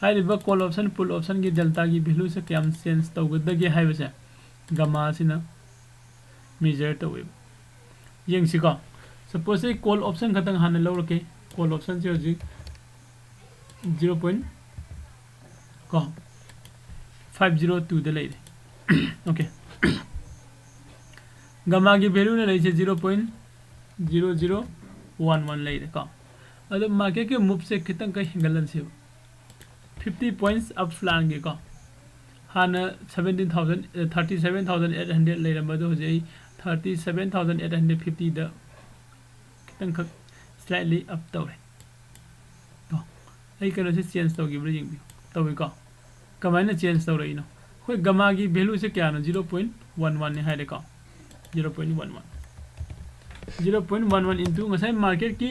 ꯍꯥꯏꯔꯤꯕ ꯀꯣꯜ ꯑꯣꯞꯁꯟ ꯄꯨꯠ ꯑꯣꯞꯁꯟꯒꯤ ꯗꯦꯜꯇꯥꯒꯤ ꯚꯦꯂꯨꯁꯦ ꯀꯌꯥꯝ ꯆꯦꯟꯖ ꯇꯧꯒꯗꯒꯦ ꯍꯥꯏꯕꯁꯦ ꯒꯃꯥꯁꯤꯅ ꯃꯦꯖꯔ ꯇꯧꯋꯦꯕ꯫ ꯌꯦꯡꯁꯤꯀꯣ, ꯁꯄꯣꯁ ꯑꯩ ꯀꯣꯜ ꯑꯣꯞꯁꯟ ꯈꯛꯇꯪ ꯍꯥꯟꯅ ꯂꯧꯔꯛꯀꯦ꯫ ꯀꯣꯜ ꯑꯣꯞꯁꯟꯁꯦ ꯍꯧꯖꯤꯛ ꯖꯤꯔꯣ ꯄꯣꯏꯟ ꯀꯣ ꯐꯥꯏꯚ ꯖꯤꯔꯣ ꯇꯨꯗ ꯂꯩꯔꯦ꯫ ꯑꯣꯀꯦ, ꯒꯃꯥꯒꯤ ꯚꯦꯂꯨꯅ ꯂꯩꯁꯦ zero point zero zero one one ꯂꯩꯔꯦꯀꯣ꯫ ꯑꯗꯣ ꯃꯥꯔꯀꯦꯠꯀꯤ ꯃꯨꯞꯁꯦ ꯈꯤꯇꯪꯈꯛ ꯍꯦꯟꯒꯠꯍꯟꯁꯦꯕ꯫ ꯐꯤꯐꯇꯤ ꯄꯣꯏꯟꯠꯁ ꯑꯞ ꯂꯥꯡꯒꯦꯀꯣ꯫ ꯍꯥꯟꯅ seventeen thousand, thirty seven thousand eight hundred ꯂꯩꯔꯝꯕꯗꯣ ꯍꯧꯖꯤꯛ ꯑꯩ thirty seven thousand eight hundred ꯐꯤꯐꯇꯤꯗ ꯈꯤꯇꯪꯈꯛ ꯁ꯭ꯂꯥꯏꯠꯂꯤ ꯑꯞ ꯇꯧꯔꯦ꯫ ꯀꯣ, ꯑꯩ ꯀꯩꯅꯣꯁꯦ ꯆꯦꯟꯖ ꯇꯧꯈꯤꯕ꯭ꯔꯥ ꯌꯦꯡꯕꯤꯌꯨ꯫ ꯇꯧꯋꯤꯀꯣ꯫ ꯀꯃꯥꯏꯅ ꯆꯦꯟꯖ ꯇꯧꯔꯛꯏꯅꯣ? ꯑꯩꯈꯣꯏ ꯒꯃꯥꯒꯤ ꯚꯦꯂꯨꯁꯦ ꯀꯌꯥꯅꯣ? ꯖꯤꯔꯣ ꯄꯣꯏꯟ ꯋꯥꯟ ꯋꯥꯟꯅꯤ ꯍꯥꯏꯔꯦꯀꯣ꯫ Zero point one one. Zero point one one into ꯉꯁꯥꯏ ꯃꯥꯔꯀꯦꯠꯀꯤ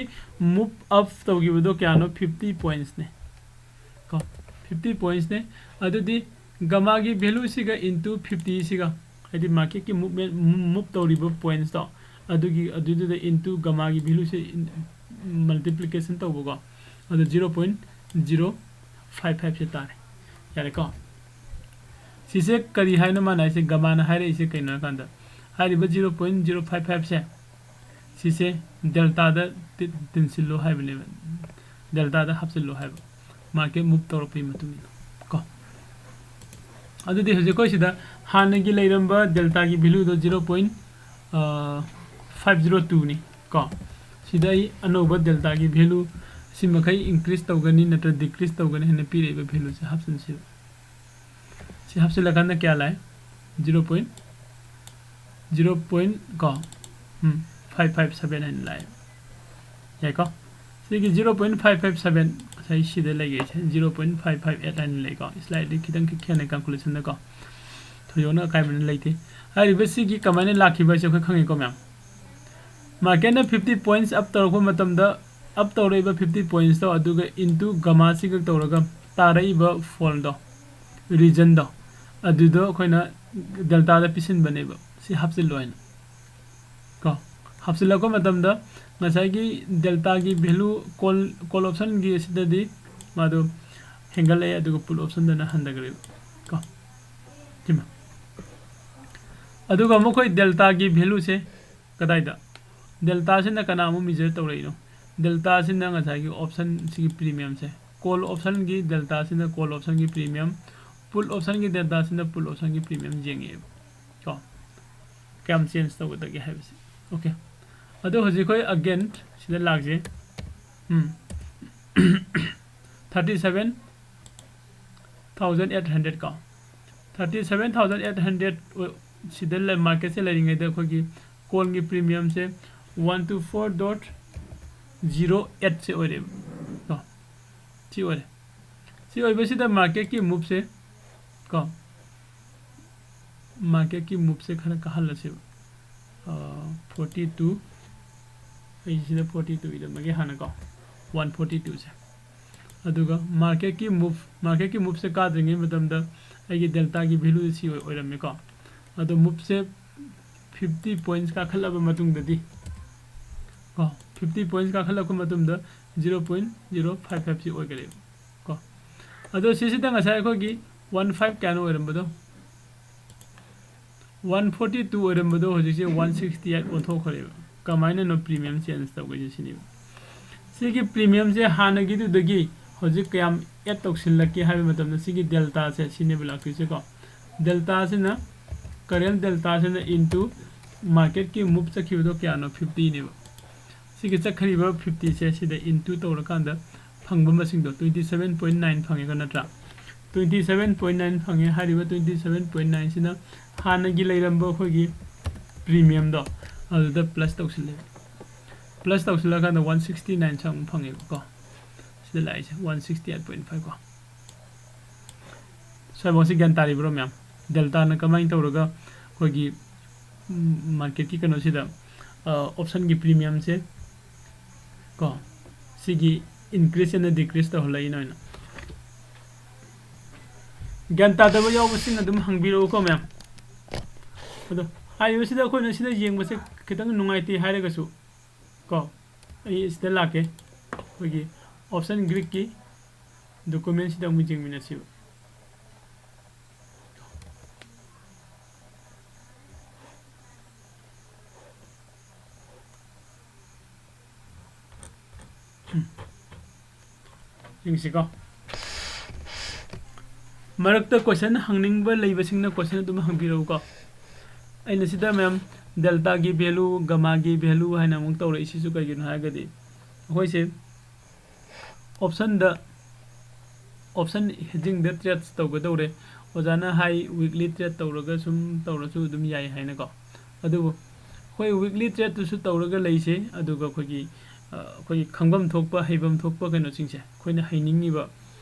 ꯃꯨꯞ ꯑꯞ ꯇꯧꯈꯤꯕꯗꯣ ꯀꯌꯥꯅꯣ? ꯐꯤꯐꯇꯤ ꯄꯣꯏꯟꯠꯁꯅꯦ ꯀꯣ, ꯐꯤꯐꯇꯤ ꯄꯣꯏꯟꯠꯁꯅꯦ꯫ ꯑꯗꯨꯗꯤ ꯒꯃꯥꯒꯤ ꯚꯦꯂꯨꯁꯤꯒ ꯏꯟꯇꯨ ꯐꯤꯐꯇꯤꯁꯤꯒ, ꯍꯥꯏꯗꯤ ꯃꯥꯔꯀꯦꯠꯀꯤ ꯃꯨꯞꯃꯦꯟ, ꯃꯨꯞ ꯇꯧꯔꯤꯕ ꯄꯣꯏꯟꯠꯁꯇꯣ, ꯑꯗꯨꯒꯤ, ꯑꯗꯨꯗꯨꯗ ꯏꯟꯇꯨ ꯒꯃꯥꯒꯤ ꯚꯦꯂꯨꯁꯦ ꯃꯜꯇꯤꯄ꯭ꯂꯤꯀꯦꯁꯟ ꯇꯧꯕꯀꯣ, ꯑꯗꯨ ꯖꯤꯔꯣ ꯄꯣꯏꯟ ꯖꯤꯔꯣ ꯐꯥꯏꯚ ꯐꯥꯏꯚꯁꯦ ꯇꯥꯔꯦ꯫ ꯌꯥꯔꯦꯀꯣ? ꯁꯤꯁꯦ ꯀꯔꯤ ꯍꯥꯏꯅꯣ ꯃꯥꯅ ꯍꯥꯏꯁꯦ? ꯒꯃꯥꯅ ꯍꯥꯏꯔꯛꯏꯁꯦ ꯀꯩꯅꯣ ꯍꯥꯏꯀꯥꯟꯗ, ꯍꯥꯏꯔꯤꯕ ꯖꯤꯔꯣ ꯄꯣꯏꯟ ꯖꯤꯔꯣ ꯐꯥꯏꯚ ꯐꯥꯏꯚꯁꯦ ꯁꯤꯁꯦ ꯗꯦꯜꯇꯥꯗ ꯇꯤ-, ꯇꯤꯟꯁꯤꯜꯂꯨ ꯍꯥꯏꯕꯅꯦꯕ, ꯗꯦꯜꯇꯥꯗ ꯍꯥꯞꯆꯤꯜꯂꯨ ꯍꯥꯏꯕ, ꯃꯥꯔꯀꯦꯠ ꯃꯨꯚ ꯇꯧꯔꯛꯄꯒꯤ ꯃꯇꯨꯡ ꯏꯟꯅ ꯀꯣ꯫ ꯑꯗꯨꯗꯤ ꯍꯧꯖꯤꯛ ꯑꯩꯈꯣꯏ ꯁꯤꯗ ꯍꯥꯟꯅꯒꯤ ꯂꯩꯔꯝꯕ ꯗꯦꯜꯇꯥꯒꯤ ꯚꯦꯂꯨꯗꯣ ꯖꯤꯔꯣ ꯄꯣꯏꯟ ꯐꯥꯏꯚ ꯖꯤꯔꯣ ꯇꯨꯅꯤ ꯀꯣ꯫ ꯁꯤꯗ ꯑꯩ ꯑꯅꯧꯕ ꯗꯦꯜꯇꯥꯒꯤ ꯚꯦꯂꯨ ꯁꯤ ꯃꯈꯩ ꯏꯟꯀ꯭ꯔꯤꯁ ꯇꯧꯒꯅꯤ ꯅꯠꯇ꯭ꯔ ꯗꯤꯀ꯭ꯔꯤꯁ ꯇꯧꯒꯅꯤ ꯍꯥꯏꯅ ꯄꯤꯔꯛꯏꯕ ꯚꯦꯂꯨꯁꯦ ꯍꯥꯞꯆꯤꯟꯁꯦꯕ꯫ ꯁꯤ ꯍꯥꯞꯆꯤꯜꯂꯀꯥꯟꯗ ꯀꯌꯥ ꯂꯥꯛꯑꯦ? ꯖꯤꯔꯣ ꯄꯣꯏꯟ ꯖꯤꯔꯣ ꯄꯣꯏꯟ ꯀꯣ, ꯎꯝ, ꯐꯥꯏꯚ ꯐꯥꯏꯚ ꯁꯚꯦꯟ ꯍꯥꯏꯅ ꯂꯥꯛꯑꯦ꯫ ꯌꯥꯏꯀꯣ? ꯁꯤꯒꯤ zero point five five seven ꯉꯁꯥꯏ ꯁꯤꯗ ꯂꯩꯒꯦꯁꯦ, zero point five five eight ꯍꯥꯏꯅ ꯂꯩꯀꯣ꯫ ꯁ꯭ꯂꯥꯏꯠꯂꯤ ꯈꯤꯇꯪ ꯈꯦꯠꯅꯩ ꯀꯥꯜꯀꯨꯂꯦꯁꯟꯗꯀꯣ, ꯊꯣꯏꯗꯣꯛꯅ ꯑꯀꯥꯏꯕꯗꯤ ꯂꯩꯇꯦ꯫ ꯍꯥꯏꯔꯤꯕ ꯁꯤꯒꯤ ꯀꯃꯥꯏꯅ ꯂꯥꯛꯈꯤꯕ ꯍꯥꯏꯁꯦ ꯑꯩꯈꯣꯏ ꯈꯪꯉꯤꯀꯣ ꯃꯌꯥꯝ꯫ ꯃꯥꯔꯀꯦꯠꯅ ꯐꯤꯐꯇꯤ ꯄꯣꯏꯟꯠꯁ ꯑꯞ ꯇꯧꯔꯛꯄ ꯃꯇꯝꯗ, ꯑꯞ ꯇꯧꯔꯛꯏꯕ ꯐꯤꯐꯇꯤ ꯄꯣꯏꯟꯠꯁꯇꯣ ꯑꯗꯨꯒ ꯏꯟꯇꯨ ꯒꯃꯥꯁꯤꯒ ꯇꯧꯔꯒ ꯇꯥꯔꯛꯏꯕ ꯐꯣꯜꯗꯣ, ꯔꯤꯖꯟꯗꯣ, ꯑꯗꯨꯗꯣ ꯑꯩꯈꯣꯏꯅ ꯗꯦꯜꯇꯥꯗ ꯄꯤꯁꯤꯟꯕꯅꯦꯕ, ꯁꯤ ꯍꯥꯞꯆꯤꯜꯂꯣ ꯍꯥꯏꯅ ꯀꯣ꯫ ꯍꯥꯞꯆꯤꯜꯂꯛꯄ ꯃꯇꯝꯗ ꯉꯁꯥꯏꯒꯤ ꯗꯦꯜꯇꯥꯒꯤ ꯚꯦꯂꯨ ꯀꯣꯜ, ꯀꯣꯜ ꯑꯣꯞꯁꯟꯒꯤ ꯑꯁꯤꯗꯗꯤ ꯃꯥꯗꯣ ꯍꯦꯟꯒꯠꯂꯛꯑꯦ, ꯑꯗꯨꯒ ꯄꯨꯠ ꯑꯣꯞꯁꯟꯗꯅ ꯍꯟꯊꯈ꯭ꯔꯦꯕ ꯀꯣ꯫ ꯁꯤꯃ꯫ ꯑꯗꯨꯒ ꯑꯃꯨꯛ ꯑꯩꯈꯣꯏ ꯗꯦꯜꯇꯥꯒꯤ ꯚꯦꯂꯨꯁꯦ ꯀꯗꯥꯏꯗ? ꯗꯦꯜꯇꯥꯁꯤꯅ ꯀꯅꯥ ꯑꯃꯨꯛ ꯃꯤꯖꯔ ꯇꯧꯔꯛꯏꯅꯣ? ꯗꯦꯜꯇꯥꯁꯤꯅ ꯉꯁꯥꯏꯒꯤ ꯑꯣꯞꯁꯟꯁꯤꯒꯤ ꯄ꯭ꯔꯤꯃꯤꯌꯝꯁꯦ, ꯀꯣꯜ ꯑꯣꯞꯁꯟꯒꯤ ꯗꯦꯜꯇꯥꯁꯤꯅ ꯀꯣꯜ ꯑꯣꯞꯁꯟꯒꯤ ꯄ꯭ꯔꯤꯃꯤꯌꯝ, ꯄꯨꯠ ꯑꯣꯞꯁꯟꯒꯤ ꯗꯦꯜꯇꯥꯁꯤꯅ ꯄꯨꯠ ꯑꯣꯞꯁꯟꯒꯤ ꯄ꯭ꯔꯤꯃꯤꯌꯝ ꯌꯦꯡꯉꯛꯑꯦꯕ ꯀꯣ, ꯀꯌꯥꯝ ꯆꯦꯟꯖ ꯇꯧꯒꯗꯒꯦ ꯍꯥꯏꯕꯁꯦ꯫ ꯑꯣꯀꯦ, ꯑꯗꯣ ꯍꯧꯖꯤꯛ ꯑꯩꯈꯣꯏ ꯑꯒꯦꯟ ꯁꯤꯗ ꯂꯥꯛꯁꯦ꯫ ꯎꯝ, thirty seven thousand eight hundred ꯀꯣ, thirty seven thousand eight hundred ꯁꯤꯗ ꯂꯩ, ꯃꯥꯔꯀꯦꯠꯁꯦ ꯂꯩꯔꯤꯉꯩꯗ ꯑꯩꯈꯣꯏꯒꯤ ꯀꯣꯜꯒꯤ ꯄ꯭ꯔꯤꯃꯤꯌꯝꯁꯦ one two four dot zero ꯑꯩꯠꯁꯦ ꯑꯣꯏꯔꯦꯕ ꯀꯣ꯫ ꯁꯤ ꯑꯣꯏꯔꯦ꯫ ꯁꯤ ꯑꯣꯏꯕꯁꯤꯗ ꯃꯥꯔꯀꯦꯠꯀꯤ ꯃꯨꯞꯁꯦ ꯀꯣ, ꯃꯥꯔꯀꯦꯠꯀꯤ ꯃꯨꯞꯁꯦ ꯈꯔ ꯀꯥꯍꯜꯂꯁꯦꯕ꯫ ꯐꯣꯔꯇꯤ ꯇꯨ, ꯑꯩ ꯁꯤꯗ ꯐꯣꯔꯇꯤ ꯇꯨ ꯏꯔꯝꯃꯒꯦ ꯍꯥꯟꯅꯀꯣ, ꯋꯥꯟ ꯐꯣꯔꯇꯤ ꯇꯨꯁꯦ꯫ ꯑꯗꯨꯒ ꯃꯥꯔꯀꯦꯠꯀꯤ ꯃꯨꯞ, ꯃꯥꯔꯀꯦꯠꯀꯤ ꯃꯨꯞꯁꯦ ꯀꯥꯗ꯭ꯔꯤꯉꯩ ꯃꯇꯝꯗ ꯑꯩꯒꯤ ꯗꯦꯜꯇꯥꯒꯤ ꯚꯦꯂꯨ ꯁꯤ ꯑꯣꯏ-, ꯑꯣꯏꯔꯝꯃꯦꯀꯣ꯫ ꯑꯗꯣ ꯃꯨꯞꯁꯦ ꯐꯤꯐꯇꯤ ꯄꯣꯏꯟꯠꯁ ꯀꯥꯈꯠꯂꯕ ꯃꯇꯨꯡꯗꯗꯤ ꯀꯣ, ꯐꯤꯐꯇꯤ ꯄꯣꯏꯟꯠꯁ ꯀꯥꯈꯠꯂꯛꯄ ꯃꯇꯝꯗ ꯖꯤꯔꯣ ꯄꯣꯏꯟꯠ ꯖꯤꯔꯣ ꯐꯥꯏꯚ ꯐꯥꯏꯚꯁꯤ ꯑꯣꯏꯈꯔꯦꯕ ꯀꯣ꯫ ꯑꯗꯣ ꯁꯤꯁꯤꯗ ꯉꯁꯥꯏ ꯑꯩꯈꯣꯏꯒꯤ ꯋꯥꯟ ꯐꯥꯏꯚ ꯀꯌꯥꯅꯣ ꯑꯣꯏꯔꯝꯕꯗꯣ? ꯋꯥꯟ ꯐꯣꯔꯇꯤ ꯇꯨ ꯑꯣꯏꯔꯝꯕꯗꯣ ꯍꯧꯖꯤꯛꯁꯦ ꯋꯥꯟ ꯁꯤꯛꯁꯇꯤ ꯑꯩꯠ ꯑꯣꯟꯊꯣꯛꯈ꯭ꯔꯦꯕ꯫ ꯀꯃꯥꯏꯅꯅꯣ premium change ꯇꯧꯒꯦꯁꯦ ꯁꯤꯅꯦꯕ꯫ ꯁꯤꯒꯤ premiumꯁꯦ ꯍꯥꯟꯅꯒꯤꯗꯨꯗꯒꯤ ꯍꯧꯖꯤꯛ ꯀꯌꯥꯝ add ꯇꯧꯁꯤꯜꯂꯛꯀꯦ ꯍꯥꯏꯕ ꯃꯇꯝꯗ ꯁꯤꯒꯤ deltaꯁꯦ ꯁꯤꯅꯦꯕ ꯂꯥꯛꯇꯣꯏꯁꯦꯀꯣ꯫ Deltaꯁꯤꯅ, current deltaꯁꯤꯅ into marketꯀꯤ move ꯆꯠꯈꯤꯕꯗꯣ ꯀꯌꯥꯅꯣ? Fiftyꯅꯦꯕ꯫ ꯁꯤꯒꯤ ꯆꯠꯈ꯭ꯔꯤꯕ fiftyꯁꯦ ꯁꯤꯗ into ꯇꯧꯔꯀꯥꯟꯗ ꯐꯪꯕ ꯃꯁꯤꯡꯗꯣ twenty seven point nine ꯐꯪꯉꯦꯀꯣ, ꯅꯠꯇ꯭ꯔꯥ? Twenty seven point nine ꯐꯪꯉꯦ꯫ ꯍꯥꯏꯔꯤꯕ twenty seven point nineꯁꯤꯅ ꯍꯥꯟꯅꯒꯤ ꯂꯩꯔꯝꯕ ꯑꯩꯈꯣꯏꯒꯤ premiumꯗꯣ ꯑꯗꯨꯗ plus ꯇꯧꯁꯤꯜꯂꯦ꯫ Plus ꯇꯧꯁꯤꯜꯂꯀꯥꯟꯗ one sixty nine ꯆꯪ ꯐꯪꯉꯦꯕꯀꯣ꯫ ꯁꯤꯗ ꯂꯥꯛꯏꯁꯦ one sixty eight point five ꯀꯣ꯫ ꯁ꯭ꯋꯥꯏꯐꯥꯎꯁꯤ ꯒ꯭ꯌꯥꯟ ꯇꯥꯔꯤꯕ꯭ꯔꯣ ꯃꯌꯥꯝ? Deltaꯅ ꯀꯃꯥꯏꯅ ꯇꯧꯔꯒ ꯑꯩꯈꯣꯏꯒꯤ marketꯀꯤ ꯀꯩꯅꯣꯁꯤꯗ optionꯒꯤ premiumꯁꯦ ꯀꯣ, ꯁꯤꯒꯤ increase and decrease ꯇꯧꯍꯜꯂꯛꯏꯅꯣ ꯍꯥꯏꯅ꯫ ꯒ꯭ꯌꯥꯟ ꯇꯥꯗꯕ ꯌꯥꯎꯕꯁꯤꯡ ꯑꯗꯨꯝ ꯍꯪꯕꯤꯔꯛꯎꯀꯣ ꯃꯌꯥꯝ꯫ ꯑꯗꯣ ꯍꯥꯏꯔꯤꯕꯁꯤꯗ ꯑꯩꯈꯣꯏꯅ ꯁꯤꯗ ꯌꯦꯡꯕꯁꯦ ꯈꯤꯇꯪ ꯅꯨꯡꯉꯥꯏꯇꯦ ꯍꯥꯏꯔꯒꯁꯨ ꯀꯣ, ꯑꯩ ꯁꯤꯗ ꯂꯥꯛꯀꯦ꯫ ꯑꯩꯈꯣꯏꯒꯤ option gridꯀꯤ documentꯁꯤꯗ ꯑꯃꯨꯛ ꯌꯦꯡꯃꯤꯟꯅꯁꯤꯕ꯫ ꯌꯦꯡꯁꯤꯀꯣ꯫ ꯃꯔꯛꯇ question ꯍꯪꯅꯤꯡꯕ ꯂꯩꯕꯁꯤꯡꯅ question ꯑꯗꯨꯝ ꯍꯪꯕꯤꯔꯛꯎꯀꯣ꯫ ꯑꯩꯅ ꯁꯤꯗ ꯃꯌꯥꯝ deltaꯒꯤ value, gammaꯒꯤ value ꯍꯥꯏꯅ ꯑꯃꯨꯛ ꯇꯧꯔꯛꯏꯁꯤꯁꯨ ꯀꯩꯒꯤꯅꯣ ꯍꯥꯏꯔꯒꯗꯤ, ꯑꯩꯈꯣꯏꯁꯦ optionꯗ, option hedgingꯗ trade ꯇꯧꯒꯗꯧꯔꯦ꯫ ꯑꯣꯖꯥꯅ ꯍꯥꯏ weekly trade ꯇꯧꯔꯒ ꯁꯨꯝ ꯇꯧꯔꯁꯨ ꯑꯗꯨꯝ ꯌꯥꯏ ꯍꯥꯏꯅꯀꯣ꯫ ꯑꯗꯨꯕꯨ ꯑꯩꯈꯣꯏ weekly tradeꯇꯨꯁꯨ ꯇꯧꯔꯒ ꯂꯩꯁꯦ, ꯑꯗꯨꯒ ꯑꯩꯈꯣꯏꯒꯤ, ꯑ, ꯑꯩꯈꯣꯏꯒꯤ ꯈꯪꯐꯝ ꯊꯣꯛꯄ, ꯍꯩꯐꯝ ꯊꯣꯛꯄ ꯀꯩꯅꯣꯁꯤꯡꯁꯦ ꯑꯩꯈꯣꯏꯅ ꯍꯩꯅꯤꯡꯉꯤꯕ,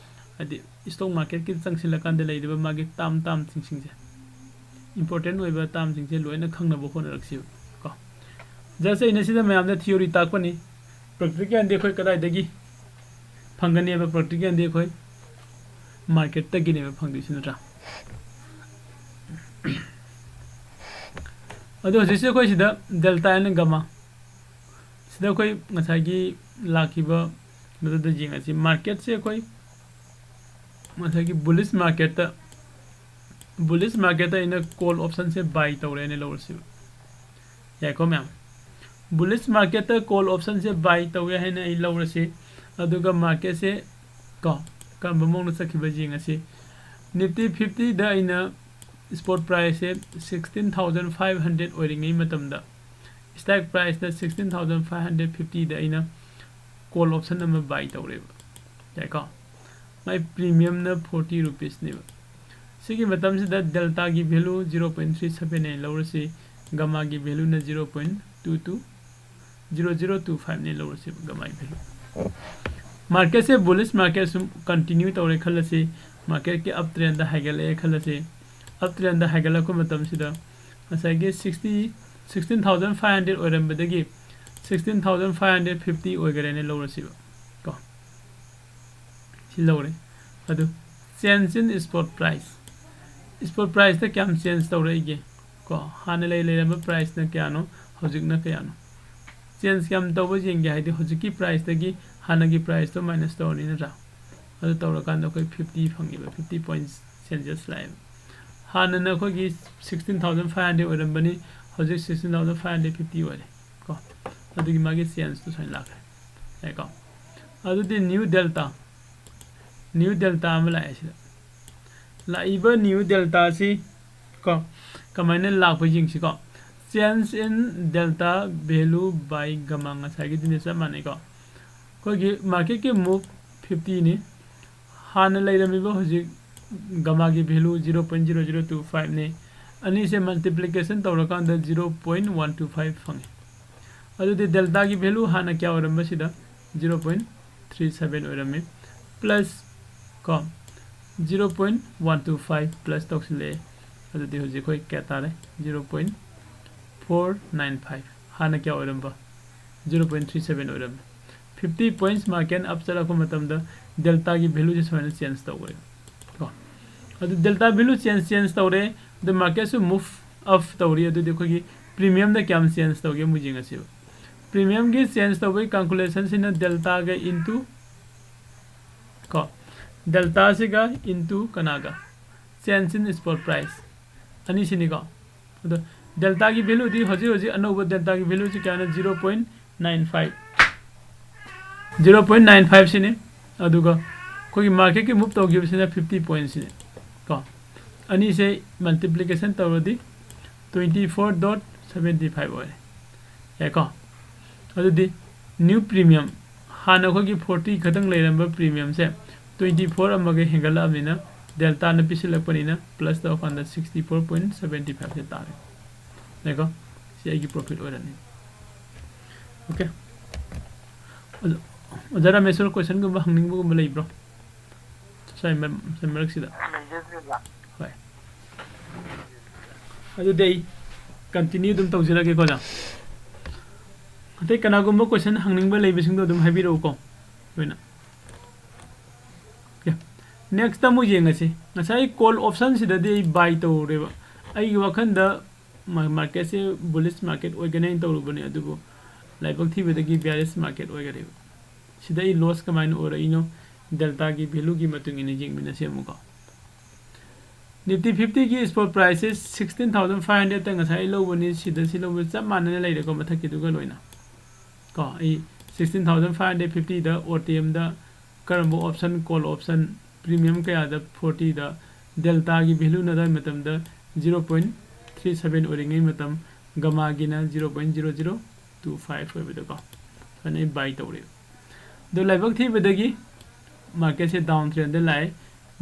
ꯍꯥꯏꯗꯤ stock marketꯀꯤ ꯆꯪꯁꯤꯜꯂꯀꯥꯟꯗ ꯂꯩꯔꯤꯕ ꯃꯥꯒꯤ term termꯁꯤꯡꯁꯦ, important ꯑꯣꯏꯕ termꯁꯤꯡꯁꯦ ꯂꯣꯏꯅ ꯈꯪꯅꯕ ꯍꯣꯠꯅꯔꯛꯁꯤꯕ ꯀꯣ꯫ Just ꯑꯩꯅ ꯁꯤꯗ ꯃꯌꯥꯝꯗ theory ꯇꯥꯛꯄꯅꯤ꯫ Practicalꯗꯤ ꯑꯩꯈꯣꯏ ꯀꯗꯥꯏꯗꯒꯤ ꯐꯪꯒꯅꯦꯕ? Practicalꯗꯤ ꯑꯩꯈꯣꯏ marketꯇꯒꯤꯅꯦꯕ ꯐꯪꯗꯣꯏꯁꯤ, ꯅꯠꯇ꯭ꯔꯥ? ꯑꯗꯣ ꯍꯧꯖꯤꯛꯁꯦ ꯑꯩꯈꯣꯏ ꯁꯤꯗ delta and gamma ꯁꯤꯗ ꯑꯩꯈꯣꯏ ꯉꯁꯥꯏꯒꯤ ꯂꯥꯛꯈꯤꯕ ꯃꯗꯨꯗ ꯌꯦꯡꯉꯁꯤ꯫ Marketꯁꯦ ꯑꯩꯈꯣꯏ ꯉꯁꯥꯏꯒꯤ bullish marketꯇ, bullish marketꯇ ꯑꯩꯅ call optionꯁꯦ buy ꯇꯧꯔꯦꯅ ꯂꯧꯔꯁꯤꯕ꯫ ꯌꯥꯏꯀꯣ ꯃꯌꯥꯝ? Bullish marketꯇ call optionꯁꯦ buy ꯇꯧꯋꯦ ꯍꯥꯏꯅ ꯑꯩ ꯂꯧꯔꯁꯤ꯫ ꯑꯗꯨꯒ marketꯁꯦ ꯀꯣ ꯀꯔꯝꯕ ꯃꯑꯣꯡꯗ ꯆꯠꯈꯤꯕ ꯌꯦꯡꯉꯁꯤ꯫ Nifty fiftyꯗ ꯑꯩꯅ spot priceꯁꯦ sixteen thousand five hundred ꯑꯣꯏꯔꯤꯉꯩ ꯃꯇꯝꯗ, strike priceꯅ sixteen thousand five hundred fiftyꯗ ꯑꯩꯅ call option ꯑꯃ buy ꯇꯧꯔꯦꯕ, ꯌꯥꯏꯀꯣ꯫ ꯃꯥꯏ premiumꯅ forty rupeesꯅꯦꯕ꯫ ꯁꯤꯒꯤ ꯃꯇꯝꯁꯤꯗ deltaꯒꯤ value zero point three seven ꯑꯩꯅ ꯂꯧꯔꯁꯤ, gammaꯒꯤ valueꯅ zero point two two, zero zero two fiveꯅꯦ ꯂꯧꯔꯁꯤ gammaꯒꯤ value꯫ Marketꯁꯦ bullish market ꯁꯨꯝ continue ꯇꯧꯔꯦ ꯈꯜꯂꯁꯤ, marketꯀꯤ up trendꯗ ꯍꯥꯏꯒꯠꯂꯛꯑꯦ ꯈꯜꯂꯁꯤ, up trendꯗ ꯍꯥꯏꯒꯠꯂꯛꯄ ꯃꯇꯝꯁꯤꯗ ꯉꯁꯥꯏꯒꯤ sixty, sixteen thousand five hundred ꯑꯣꯏꯔꯝꯕꯗꯒꯤ sixteen thousand five hundred fifty ꯑꯣꯏꯈꯔꯦꯅꯦ ꯂꯧꯔꯁꯤꯕ ꯀꯣ꯫ ꯁꯤ ꯂꯧꯔꯦ꯫ ꯑꯗꯨ change in spot price, spot priceꯇ ꯀꯌꯥꯝ change ꯇꯧꯔꯛꯏꯒꯦ ꯀꯣ? ꯍꯥꯟꯅ ꯂꯩ ꯂꯩꯔꯝꯕ priceꯅ ꯀꯌꯥꯅꯣ, ꯍꯧꯖꯤꯛꯅ ꯀꯌꯥꯅꯣ? Change ꯀꯌꯥꯝ ꯇꯧꯕ ꯌꯦꯡꯒꯦ ꯍꯥꯏꯗꯤ ꯍꯧꯖꯤꯛꯀꯤ priceꯇꯒꯤ ꯍꯥꯟꯅꯒꯤ priceꯇꯣ minus ꯇꯧꯔꯅꯤ ꯅꯠꯇ꯭ꯔꯥ? ꯑꯗꯨ ꯇꯧꯔꯀꯥꯟꯗ ꯑꯩꯈꯣꯏ fifty ꯐꯪꯉꯦꯕ, fifty points changes ꯂꯥꯛꯑꯦꯕ꯫ ꯍꯥꯟꯅꯅ ꯑꯩꯈꯣꯏꯒꯤ sixteen thousand five hundred ꯑꯣꯏꯔꯝꯕꯅꯤ, ꯍꯧꯖꯤꯛ sixteen thousand five hundred fifty ꯑꯣꯏꯔꯦ ꯀꯣ꯫ ꯑꯗꯨꯒꯤ ꯃꯥꯒꯤ changeꯇꯣ ꯁꯨꯃꯥꯏꯅ ꯂꯥꯛꯈ꯭ꯔꯦ, ꯌꯥꯏꯀꯣ꯫ ꯑꯗꯨꯗꯤ new delta, new delta ꯑꯃ ꯂꯥꯛꯑꯦ ꯁꯤꯗ꯫ ꯂꯥꯛꯏꯕ new deltaꯁꯤ ꯀꯣ ꯀꯃꯥꯏꯅ ꯂꯥꯛꯄ ꯌꯦꯡꯁꯤꯀꯣ꯫ Change in delta value by gamma, ꯉꯁꯥꯏꯒꯤꯗꯨꯅꯤ, ꯆꯞ ꯃꯥꯟꯅꯩꯀꯣ꯫ ꯑꯩꯈꯣꯏꯒꯤ marketꯀꯤ move fiftyꯅꯤ꯫ ꯍꯥꯟꯅ ꯂꯩꯔꯝꯃꯤꯕ ꯍꯧꯖꯤꯛ gammaꯒꯤ value zero point zero zero two fiveꯅꯤ꯫ ꯑꯅꯤꯁꯦ multiplication ꯇꯧꯔꯀꯥꯟꯗ zero point one two five ꯐꯪꯉꯤ꯫ ꯑꯗꯨꯗꯤ deltaꯒꯤ value ꯍꯥꯟꯅ ꯀꯌꯥ ꯑꯣꯏꯔꯝꯕ ꯁꯤꯗ? Zero point three seven ꯑꯣꯏꯔꯝꯃꯤ, plus ꯀꯣ zero point one two five plus ꯇꯧꯁꯤꯜꯂꯛꯑꯦ꯫ ꯑꯗꯨꯗꯤ ꯍꯧꯖꯤꯛ ꯑꯩꯈꯣꯏ ꯀꯌꯥ ꯇꯥꯔꯦ? Zero point four nine five꯫ ꯍꯥꯟꯅ ꯀꯌꯥ ꯑꯣꯏꯔꯝꯕ? Zero point three seven ꯑꯣꯏꯔꯝꯃꯤ꯫ Fifty points market up ꯆꯠꯂꯛꯄ ꯃꯇꯝꯗ deltaꯒꯤ valueꯁꯦ ꯁꯨꯃꯥꯏꯅ change ꯇꯧꯈ꯭ꯔꯦ ꯀꯣ꯫ ꯑꯗꯨ delta value change, change ꯇꯧꯔꯦ, ꯑꯗꯨ marketꯁꯨ move up ꯇꯧꯔꯤ꯫ ꯑꯗꯨꯗꯤ ꯑꯩꯈꯣꯏꯒꯤ premiumꯗ ꯀꯌꯥꯝ change ꯇꯧꯒꯦ ꯑꯃꯨꯛ ꯌꯦꯡꯉꯁꯤꯕ꯫ Premiumꯒꯤ change ꯇꯧꯕꯒꯤ calculationꯁꯤꯅ deltaꯒ into ꯀꯣ, deltaꯁꯤꯒ into ꯀꯅꯥꯒ? Change in spot price ꯑꯅꯤꯁꯤꯅꯤꯀꯣ꯫ ꯑꯗꯣ ꯗꯦꯜꯇꯥꯒꯤ ꯚꯦꯂꯨꯗꯤ ꯍꯧꯖꯤꯛ ꯍꯧꯖꯤꯛ ꯑꯅꯧꯕ ꯗꯦꯜꯇꯥꯒꯤ ꯚꯦꯂꯨꯁꯤ ꯀꯌꯥꯅꯣ? Zero point nine five, zero point nine five ꯁꯤꯅꯤ꯫ ꯑꯗꯨꯒ ꯑꯩꯈꯣꯏꯒꯤ ꯃꯥꯔꯀꯦꯠꯀꯤ ꯃꯨꯞ ꯇꯧꯈꯤꯕꯁꯤꯅ ꯐꯤꯐꯇꯤ ꯄꯣꯏꯟꯁꯤꯅꯤ꯫ ꯀꯣ, ꯑꯅꯤꯁꯦ ꯃꯜꯇꯤꯄ꯭ꯂꯤꯀꯦꯁꯟ ꯇꯧꯔꯗꯤ twenty four dot seventy five ꯑꯣꯏꯔꯦ꯫ ꯌꯥꯏꯀꯣ? ꯑꯗꯨꯗꯤ ꯅ꯭ꯌꯨ ꯄ꯭ꯔꯤꯃꯤꯌꯝ, ꯍꯥꯟꯅ ꯑꯩꯈꯣꯏꯒꯤ ꯐꯣꯔꯇꯤ ꯈꯛꯇꯪ ꯂꯩꯔꯝꯕ ꯄ꯭ꯔꯤꯃꯤꯌꯝꯁꯦ ꯇ꯭ꯋꯦꯟꯇꯤ ꯐꯣꯔ ꯑꯃꯒ ꯍꯦꯟꯒꯠꯂꯛꯑꯕꯅꯤꯅ, ꯗꯦꯜꯇꯥꯅ ꯄꯤꯁꯤꯜꯂꯛꯄꯅꯤꯅ, ꯄ꯭ꯂꯁ ꯇꯧꯔꯀꯥꯟꯗ ꯁꯤꯛꯁꯇꯤ ꯐꯣꯔ ꯄꯣꯏꯟ ꯁꯕꯦꯟꯇꯤ ꯐꯥꯏꯚꯁꯦ ꯇꯥꯔꯦ꯫ ꯌꯥꯏꯀꯣ? ꯁꯤ ꯑꯩꯒꯤ ꯄ꯭ꯔꯣꯐꯤꯠ ꯑꯣꯏꯔꯅꯤ꯫ ꯑꯣꯀꯦ꯫ ꯑꯣꯖꯥ, ꯑꯣꯖꯥ ꯔꯥꯃꯦꯁꯣꯔ, ꯀꯣꯏꯁꯟꯒꯨꯝꯕ ꯍꯪꯅꯤꯡꯕꯒꯨꯝꯕ ꯂꯩꯕ꯭ꯔꯣ? ꯁ꯭ꯋꯥꯏ ꯃꯔꯛ-, ꯁ꯭ꯋꯥꯏ ꯃꯔꯛꯁꯤꯗ꯫ ꯂꯩꯖꯗ꯭ꯔꯦꯗ꯫ ꯍꯣꯏ꯫ ꯑꯗꯨꯗꯤ ꯑꯩ ꯀꯟꯇꯤꯅ꯭ꯌꯨ ꯑꯗꯨꯝ ꯇꯧꯖꯔꯒꯦꯀꯣ, ꯑꯣꯖꯥ꯫ ꯑꯇꯩ ꯀꯅꯥꯒꯨꯝꯕ ꯀꯣꯏꯁꯟ ꯍꯪꯅꯤꯡꯕ ꯂꯩꯕꯁꯤꯡꯗꯣ ꯑꯗꯨꯝ ꯍꯥꯏꯕꯤꯔꯛꯎꯀꯣ, ꯂꯣꯏꯅ꯫ ꯑꯣꯀꯦ꯫ ꯅꯦꯛꯁꯇ ꯑꯃꯨꯛ ꯌꯦꯡꯉꯁꯤ꯫ ꯉꯁꯥꯏ ꯀꯣꯜ ꯑꯣꯞꯁꯟꯁꯤꯗꯗꯤ ꯑꯩ ꯕꯥꯏ ꯇꯧꯔꯨꯔꯦꯕ꯫ ꯑꯩꯒꯤ ꯋꯥꯈꯜꯗ ꯃꯥ-, ꯃꯥꯔꯀꯦꯠꯁꯦ ꯕꯨꯂꯤꯁ ꯃꯥꯔꯀꯦꯠ ꯑꯣꯏꯒꯅꯤ ꯍꯥꯏꯅ ꯇꯧꯔꯨꯕꯅꯦ, ꯑꯗꯨꯕꯨ ꯂꯥꯏꯕꯛ ꯊꯤꯕꯗꯒꯤ ꯕꯤꯌꯥꯔꯤꯁ ꯃꯥꯔꯀꯦꯠ ꯑꯣꯏꯈꯔꯦꯕ꯫ ꯁꯤꯗ ꯑꯩ ꯂꯣꯁ ꯀꯃꯥꯏꯅ ꯑꯣꯏꯔꯛꯏꯅꯣ? ꯗꯦꯜꯇꯥꯒꯤ ꯚꯦꯂꯨꯒꯤ ꯃꯇꯨꯡ ꯏꯟꯅ ꯌꯦꯡꯃꯤꯟꯅꯁꯤ ꯑꯃꯨꯛꯀꯣ꯫ ꯅꯤꯐꯇꯤ ꯐꯤꯐꯇꯤꯒꯤ ꯁ꯭ꯄꯣꯠ ꯄ꯭ꯔꯥꯏꯁꯁꯦ ꯁꯤꯛꯁꯇꯤꯟ ꯊꯥꯎꯖꯟ ꯐꯥꯏꯚ ꯍꯟꯗ꯭ꯔꯦꯗꯇ ꯉꯁꯥꯏ ꯑꯩ ꯂꯧꯕꯅꯤ, ꯁꯤꯗ ꯁꯤ ꯂꯧꯕ ꯆꯞ ꯃꯥꯟꯅꯅ ꯂꯩꯔꯦꯀꯣ, ꯃꯊꯛꯀꯤꯗꯨꯒ ꯂꯣꯏꯅ꯫ ꯀꯣ, ꯑꯩ ꯁꯤꯛꯁꯇꯤꯟ ꯊꯥꯎꯖꯟ ꯐꯥꯏꯚ ꯍꯟꯗ꯭ꯔꯦꯗ ꯐꯤꯐꯇꯤꯗ ꯑꯣ ꯇꯤ ꯑꯦꯝꯗ ꯀꯔꯝꯕ ꯑꯣꯞꯁꯟ, ꯀꯣꯜ ꯑꯣꯞꯁꯟ, ꯄ꯭ꯔꯤꯃꯤꯌꯝ ꯀꯌꯥꯗ ꯐꯣꯔꯇꯤꯗ, ꯗꯦꯜꯇꯥꯒꯤ ꯚꯦꯂꯨꯅ ꯑꯗꯥꯏ ꯃꯇꯝꯗ ꯖꯤꯔꯣ ꯄꯣꯏꯟ ꯊ꯭ꯔꯤ ꯁꯕꯦꯟ ꯑꯣꯏꯔꯤꯉꯩ ꯃꯇꯝ, ꯒꯃꯥꯒꯤꯅ zero point zero zero two five ꯑꯣꯏꯕꯗꯀꯣ, ꯑꯗꯨꯅ ꯑꯩ ꯕꯥꯏ ꯇꯧꯔꯦꯕ꯫ ꯑꯗꯣ ꯂꯥꯏꯕꯛ ꯊꯤꯕꯗꯒꯤ ꯃꯥꯔꯀꯦꯠꯁꯦ ꯗꯥꯎꯟ ꯇ꯭ꯔꯦꯟꯗ ꯂꯥꯛꯑꯦ,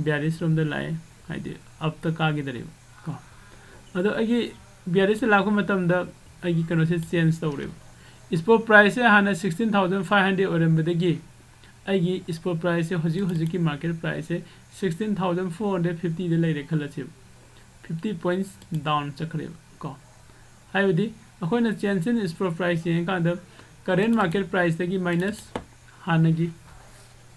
ꯕꯤꯌꯥꯔꯤꯁ ꯔꯣꯝꯗ ꯂꯥꯛꯑꯦ, ꯍꯥꯏꯗꯤ ꯑꯞꯇ ꯀꯥꯈꯤꯗꯔꯦꯕ ꯀꯣ꯫ ꯑꯗꯣ ꯑꯩꯒꯤ ꯕꯤꯌꯥꯔꯤꯁꯇ ꯂꯥꯛꯄ ꯃꯇꯝꯗ ꯑꯩꯒꯤ ꯀꯩꯅꯣꯁꯦ ꯆꯦꯟꯖ ꯇꯧꯔꯦꯕ꯫ ꯁ꯭ꯄꯣꯠ ꯄ꯭ꯔꯥꯏꯁꯁꯦ ꯍꯥꯟꯅ ꯁꯤꯛꯁꯇꯤꯟ ꯊꯥꯎꯖꯟ ꯐꯥꯏꯚ ꯍꯟꯗ꯭ꯔꯦꯗ ꯑꯣꯏꯔꯝꯕꯗꯒꯤ ꯑꯩꯒꯤ ꯁ꯭ꯄꯣꯠ ꯄ꯭ꯔꯥꯏꯁꯁꯦ ꯍꯧꯖꯤꯛ ꯍꯧꯖꯤꯛꯀꯤ ꯃꯥꯔꯀꯦꯠ ꯄ꯭ꯔꯥꯏꯁꯁꯦ ꯁꯤꯛꯁꯇꯤꯟ ꯊꯥꯎꯖꯟ ꯐꯣꯔ ꯍꯟꯗ꯭ꯔꯦꯗ ꯐꯤꯐꯇꯤꯗ ꯂꯩꯔꯦ ꯈꯜꯂꯁꯦꯕ꯫ ꯐꯤꯐꯇꯤ ꯄꯣꯏꯟꯠꯁ ꯗꯥꯎꯟ ꯆꯠꯈ꯭ꯔꯦꯕ ꯀꯣ꯫ ꯍꯥꯏꯕꯗꯤ ꯑꯩꯈꯣꯏꯅ ꯆꯦꯟꯖ ꯏꯟ ꯁ꯭ꯄꯣꯠ ꯄ꯭ꯔꯥꯏꯁ ꯌꯦꯡꯉꯀꯥꯟꯗ ꯀꯔꯦꯟ ꯃꯥꯔꯀꯦꯠ ꯄ꯭ꯔꯥꯏꯁꯇꯒꯤ ꯃꯥꯏꯅꯁ ꯍꯥꯟꯅꯒꯤ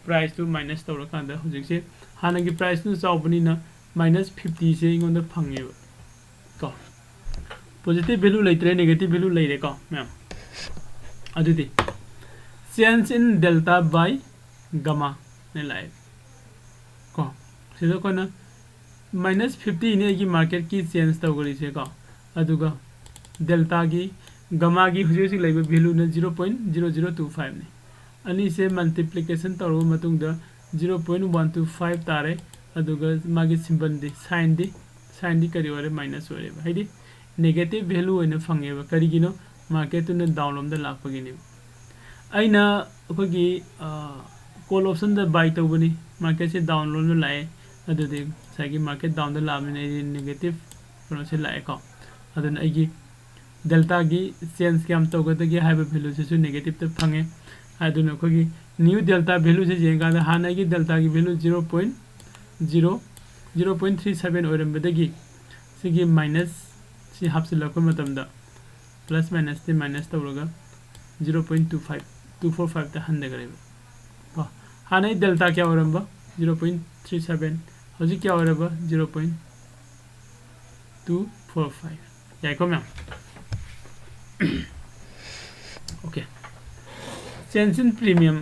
ꯄ꯭ꯔꯥꯏꯁꯇꯨ ꯃꯥꯏꯅꯁ ꯇꯧꯔꯀꯥꯟꯗ ꯍꯧꯖꯤꯛꯁꯦ ꯍꯥꯟꯅꯒꯤ ꯄ꯭ꯔꯥꯏꯁꯇꯨꯅ ꯆꯥꯎꯕꯅꯤꯅ ꯃꯥꯏꯅꯁ ꯐꯤꯐꯇꯤꯁꯦ ꯑꯩꯉꯣꯟꯗ ꯐꯪꯉꯦꯕ ꯀꯣ꯫ ꯄꯣꯖꯤꯇꯤꯚ ꯚꯦꯂꯨ ꯂꯩꯇ꯭ꯔꯦ, ꯅꯦꯒꯦꯇꯤꯚ ꯚꯦꯂꯨ ꯂꯩꯔꯦꯀꯣ ꯃꯌꯥꯝ꯫ ꯑꯗꯨꯗꯤ change in delta by gamma ꯅ ꯂꯥꯛꯑꯦ ꯀꯣ꯫ ꯁꯤꯗ ꯑꯩꯈꯣꯏꯅ ꯃꯥꯏꯅꯁ ꯐꯤꯐꯇꯤꯅꯤ ꯑꯩꯒꯤ ꯃꯥꯔꯀꯦꯠꯀꯤ ꯆꯦꯟꯖ ꯇꯧꯈ꯭ꯔꯤꯁꯦꯀꯣ꯫ ꯑꯗꯨꯒ ꯗꯦꯜꯇꯥꯒꯤ ꯒꯃꯥꯒꯤ ꯍꯧꯖꯤꯛ ꯍꯧꯖꯤꯛ ꯂꯩꯕ ꯚꯦꯂꯨꯅ zero point zero zero two ꯐꯥꯏꯚꯅꯤ꯫ ꯑꯅꯤꯁꯦ ꯃꯜꯇꯤꯄ꯭ꯂꯤꯀꯦꯁꯟ ꯇꯧꯔꯕ ꯃꯇꯨꯡꯗ zero point one two five ꯇꯥꯔꯦ꯫ ꯑꯗꯨꯒ ꯃꯥꯒꯤ ꯁꯤꯝꯕꯜꯗꯤ, ꯁꯥꯏꯟꯗꯤ, ꯁꯥꯏꯟꯗꯤ ꯀꯔꯤ ꯑꯣꯏꯔꯦ? ꯃꯥꯏꯅꯁ ꯑꯣꯏꯔꯦꯕ꯫ ꯍꯥꯏꯗꯤ ꯅꯦꯒꯦꯇꯤꯚ ꯚꯦꯂꯨ ꯑꯣꯏꯅ ꯐꯪꯉꯦꯕ꯫ ꯀꯔꯤꯒꯤꯅꯣ? ꯃꯥꯔꯀꯦꯠꯇꯨꯅ ꯗꯥꯎꯟ ꯂꯣꯝꯗ ꯂꯥꯛꯄꯒꯤꯅꯦꯕ꯫ ꯑꯩꯅ ꯑꯩꯈꯣꯏꯒꯤ ꯀꯣꯜ ꯑꯣꯞꯁꯟꯗ ꯕꯥꯏ ꯇꯧꯕꯅꯤ, ꯃꯥꯔꯀꯦꯠꯁꯦ ꯗꯥꯎꯟ ꯂꯣꯝꯗ ꯂꯥꯛꯑꯦ꯫ ꯑꯗꯨꯗꯤ ꯉꯁꯥꯏꯒꯤ ꯃꯥꯔꯀꯦꯠ ꯗꯥꯎꯟꯗ ꯂꯥꯛꯑꯕꯅꯤꯅ ꯑꯩꯗꯤ ꯅꯦꯒꯦꯇꯤꯚ ꯀꯩꯅꯣꯁꯦ ꯂꯥꯛꯑꯦꯀꯣ꯫ ꯑꯗꯨꯅ ꯑꯩꯒꯤ ꯗꯦꯜꯇꯥꯒꯤ ꯆꯦꯟꯖ ꯀꯌꯥꯝ ꯇꯧꯒꯗꯒꯦ ꯍꯥꯏꯕ ꯚꯦꯂꯨꯁꯤꯁꯨ ꯅꯦꯒꯦꯇꯤꯞꯇ ꯐꯪꯉꯦ꯫ ꯑꯗꯨꯅ ꯑꯩꯈꯣꯏꯒꯤ ꯅ꯭ꯌꯨ ꯗꯦꯜꯇꯥ ꯚꯦꯂꯨꯁꯦ ꯌꯦꯡꯀꯥꯟꯗ ꯍꯥꯟꯅ ꯑꯩꯒꯤ ꯗꯦꯜꯇꯥꯒꯤ value zero point zero, zero point three seven ꯑꯣꯏꯔꯝꯕꯗꯒꯤ ꯁꯤꯒꯤ ꯃꯥꯏꯅꯁ ꯁꯤ ꯍꯥꯞꯆꯤꯜꯂꯛꯄ ꯃꯇꯝꯗ ꯄ꯭ꯂꯁ ꯃꯥꯏꯅꯁꯇꯤ ꯃꯥꯏꯅꯁ ꯇꯧꯔꯒ zero point two five, two four ꯐꯥꯏꯚꯇ ꯍꯟꯊꯈ꯭ꯔꯦꯕ ꯀꯣ꯫ ꯍꯥꯟꯅ ꯑꯩ ꯗꯦꯜꯇꯥ ꯀꯌꯥ ꯑꯣꯏꯔꯝꯕ? Zero point three seven. ꯍꯧꯖꯤꯛ ꯀꯌꯥ ꯑꯣꯏꯔꯕ? Zero point two four five. ꯌꯥꯏꯀꯣ ꯃꯌꯥꯝ? ꯑꯣꯀꯦ꯫ Change in premium.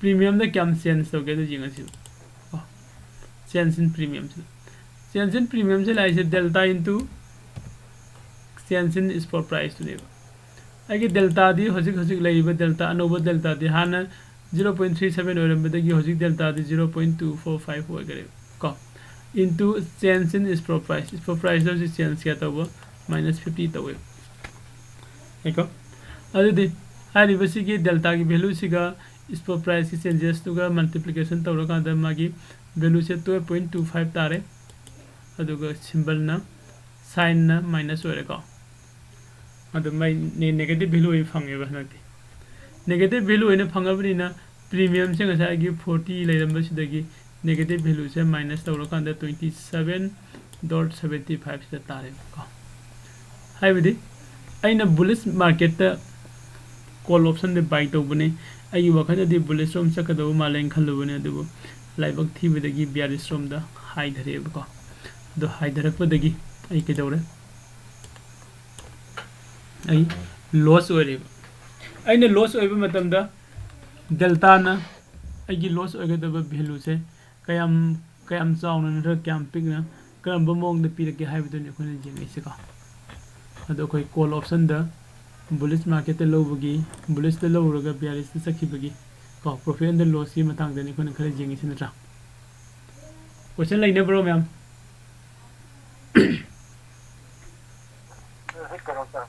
ꯄ꯭ꯔꯤꯃꯤꯌꯝꯗ ꯀꯌꯥꯝ ꯆꯦꯟꯖ ꯇꯧꯒꯦ ꯑꯗꯨ ꯌꯦꯡꯉꯁꯤ꯫ ꯀꯣ, ꯆꯦꯟꯖ ꯏꯟ ꯄ꯭ꯔꯤꯃꯤꯌꯝꯁꯤꯗ, ꯆꯦꯟꯖ ꯏꯟ ꯄ꯭ꯔꯤꯃꯤꯌꯝꯁꯦ ꯂꯥꯛꯏꯁꯦ Delta into change in spot ꯄ꯭ꯔꯥꯏꯁꯇꯨꯅꯦꯕ꯫ ꯑꯩꯒꯤ ꯗꯦꯜꯇꯥꯗꯤ ꯍꯧꯖꯤꯛ ꯍꯧꯖꯤꯛ ꯂꯩꯔꯤꯕ ꯗꯦꯜꯇꯥ, ꯑꯅꯧꯕ ꯗꯦꯜꯇꯥꯗꯤ ꯍꯥꯟꯅ ꯖꯤꯔꯣ ꯄꯣꯏꯟ ꯊ꯭ꯔꯤ ꯁꯕꯦꯟ ꯑꯣꯏꯔꯝꯕꯗꯒꯤ ꯍꯧꯖꯤꯛ ꯗꯦꯜꯇꯥꯗꯤ zero point two four five ꯑꯣꯏꯈꯔꯦꯕ ꯀꯣ꯫ Into change in spot price, spot ꯄ꯭ꯔꯥꯏꯁꯇ ꯍꯧꯖꯤꯛ ꯆꯦꯟꯖ ꯀꯌꯥ ꯇꯧꯕ? ꯃꯥꯏꯅꯁ ꯐꯤꯐꯇꯤ ꯇꯧꯋꯦꯕ꯫ ꯌꯥꯏꯀꯣ? ꯑꯗꯨꯗꯤ ꯍꯥꯏꯔꯤꯕꯁꯤꯒꯤ ꯗꯦꯜꯇꯥꯒꯤ ꯚꯦꯂꯨꯁꯤꯒ ꯁ꯭ꯄꯣꯠ ꯄ꯭ꯔꯥꯏꯁꯀꯤ ꯆꯦꯟꯖꯦꯁꯇꯨꯒ ꯃꯜꯇꯤꯄ꯭ꯂꯤꯀꯦꯁꯟ ꯇꯧꯔꯀꯥꯟꯗ ꯃꯥꯒꯤ ꯚꯦꯂꯨꯁꯦ ꯇꯨꯌꯦꯜꯞ ꯄꯣꯏꯟ ꯇꯨ ꯐꯥꯏꯚ ꯇꯥꯔꯦ꯫ ꯑꯗꯨꯒ ꯁꯤꯝꯕꯜꯅ, ꯁꯥꯏꯟꯅ ꯃꯥꯏꯅꯁ ꯑꯣꯏꯔꯦꯀꯣ꯫ ꯑꯗꯨ ꯃꯥꯏ ꯅꯦ-, ꯅꯦꯒꯦꯇꯤꯚ ꯚꯦꯂꯨ ꯑꯣꯏꯅ ꯐꯪꯉꯦꯕ ꯍꯟꯗꯛꯇꯤ꯫ ꯅꯦꯒꯦꯇꯤꯚ ꯚꯦꯂꯨ ꯑꯣꯏꯅ ꯐꯪꯉꯕꯅꯤꯅ ꯄ꯭ꯔꯤꯃꯤꯌꯝꯁꯦ ꯉꯁꯥꯏꯒꯤ ꯐꯣꯔꯇꯤ ꯂꯩꯔꯝꯕꯁꯤꯗꯒꯤ ꯅꯦꯒꯦꯇꯤꯚ ꯚꯦꯂꯨꯁꯦ ꯃꯥꯏꯅꯁ ꯇꯧꯔꯀꯥꯟꯗ ꯇ꯭ꯋꯦꯟꯇꯤ ꯁꯕꯦꯟ ꯗꯣꯠ ꯁꯕꯦꯟꯇꯤ ꯐꯥꯏꯚꯁꯤꯗ ꯇꯥꯔꯦꯕꯀꯣ꯫ ꯍꯥꯏꯕꯗꯤ ꯑꯩꯅ ꯕꯨꯂꯤꯁ ꯃꯥꯔꯀꯦꯠꯇ ꯀꯣꯜ ꯑꯣꯞꯁꯟꯗ ꯕꯥꯏ ꯇꯧꯕꯅꯦ꯫ ꯑꯩꯒꯤ ꯋꯥꯈꯜꯗꯗꯤ ꯕꯨꯂꯤꯁ ꯔꯣꯝ ꯆꯠꯀꯗꯧꯕ ꯃꯥꯜꯂꯦꯅ ꯈꯜꯂꯨꯕꯅꯦ, ꯑꯗꯨꯕꯨ ꯂꯥꯏꯕꯛ ꯊꯤꯕꯗꯒꯤ ꯕꯤꯌꯥꯔꯤꯁ ꯔꯣꯝꯗ ꯍꯥꯏꯊꯔꯛꯑꯦꯕꯀꯣ꯫ ꯑꯗꯣ ꯍꯥꯏꯊꯔꯛꯄꯗꯒꯤ ꯑꯩ ꯀꯩꯗꯧꯔꯦ? ꯑꯩ ꯂꯣꯁ ꯑꯣꯏꯔꯦꯕ꯫ ꯑꯩꯅ ꯂꯣꯁ ꯑꯣꯏꯕ ꯃꯇꯝꯗ ꯗꯦꯜꯇꯥꯅ ꯑꯩꯒꯤ ꯂꯣꯁ ꯑꯣꯏꯒꯗꯕ ꯚꯦꯂꯨꯁꯦ ꯀꯌꯥꯝ, ꯀꯌꯥꯝ ꯆꯥꯎꯅ ꯅꯠꯇ꯭ꯔꯒ ꯀꯌꯥꯝ ꯄꯤꯛꯅ, ꯀꯔꯝꯕ ꯃꯑꯣꯡꯗ ꯄꯤꯔꯛꯀꯦ ꯍꯥꯏꯕꯗꯨꯅꯤ ꯑꯩꯈꯣꯏꯅ ꯌꯦꯡꯉꯛꯏꯁꯦꯀꯣ꯫ ꯑꯗꯣ ꯑꯩꯈꯣꯏ call option ꯗ bullish market ꯇ ꯂꯧꯕꯒꯤ, bullish ꯇ ꯂꯧꯔꯒ bearish ꯇ ꯆꯠꯈꯤꯕꯒꯤ ꯀꯣ profit and loss ꯀꯤ ꯃꯇꯥꯡꯗꯅꯤ ꯑꯩꯈꯣꯏꯅ ꯈꯔ ꯌꯦꯡꯉꯤꯁꯤ ꯅꯠꯇ꯭ꯔꯥ? Question ꯂꯩꯅꯕ꯭ꯔꯣ ꯃꯌꯥꯝ? ꯍꯧꯖꯤꯛ ꯀꯩꯅꯣ ꯇꯧ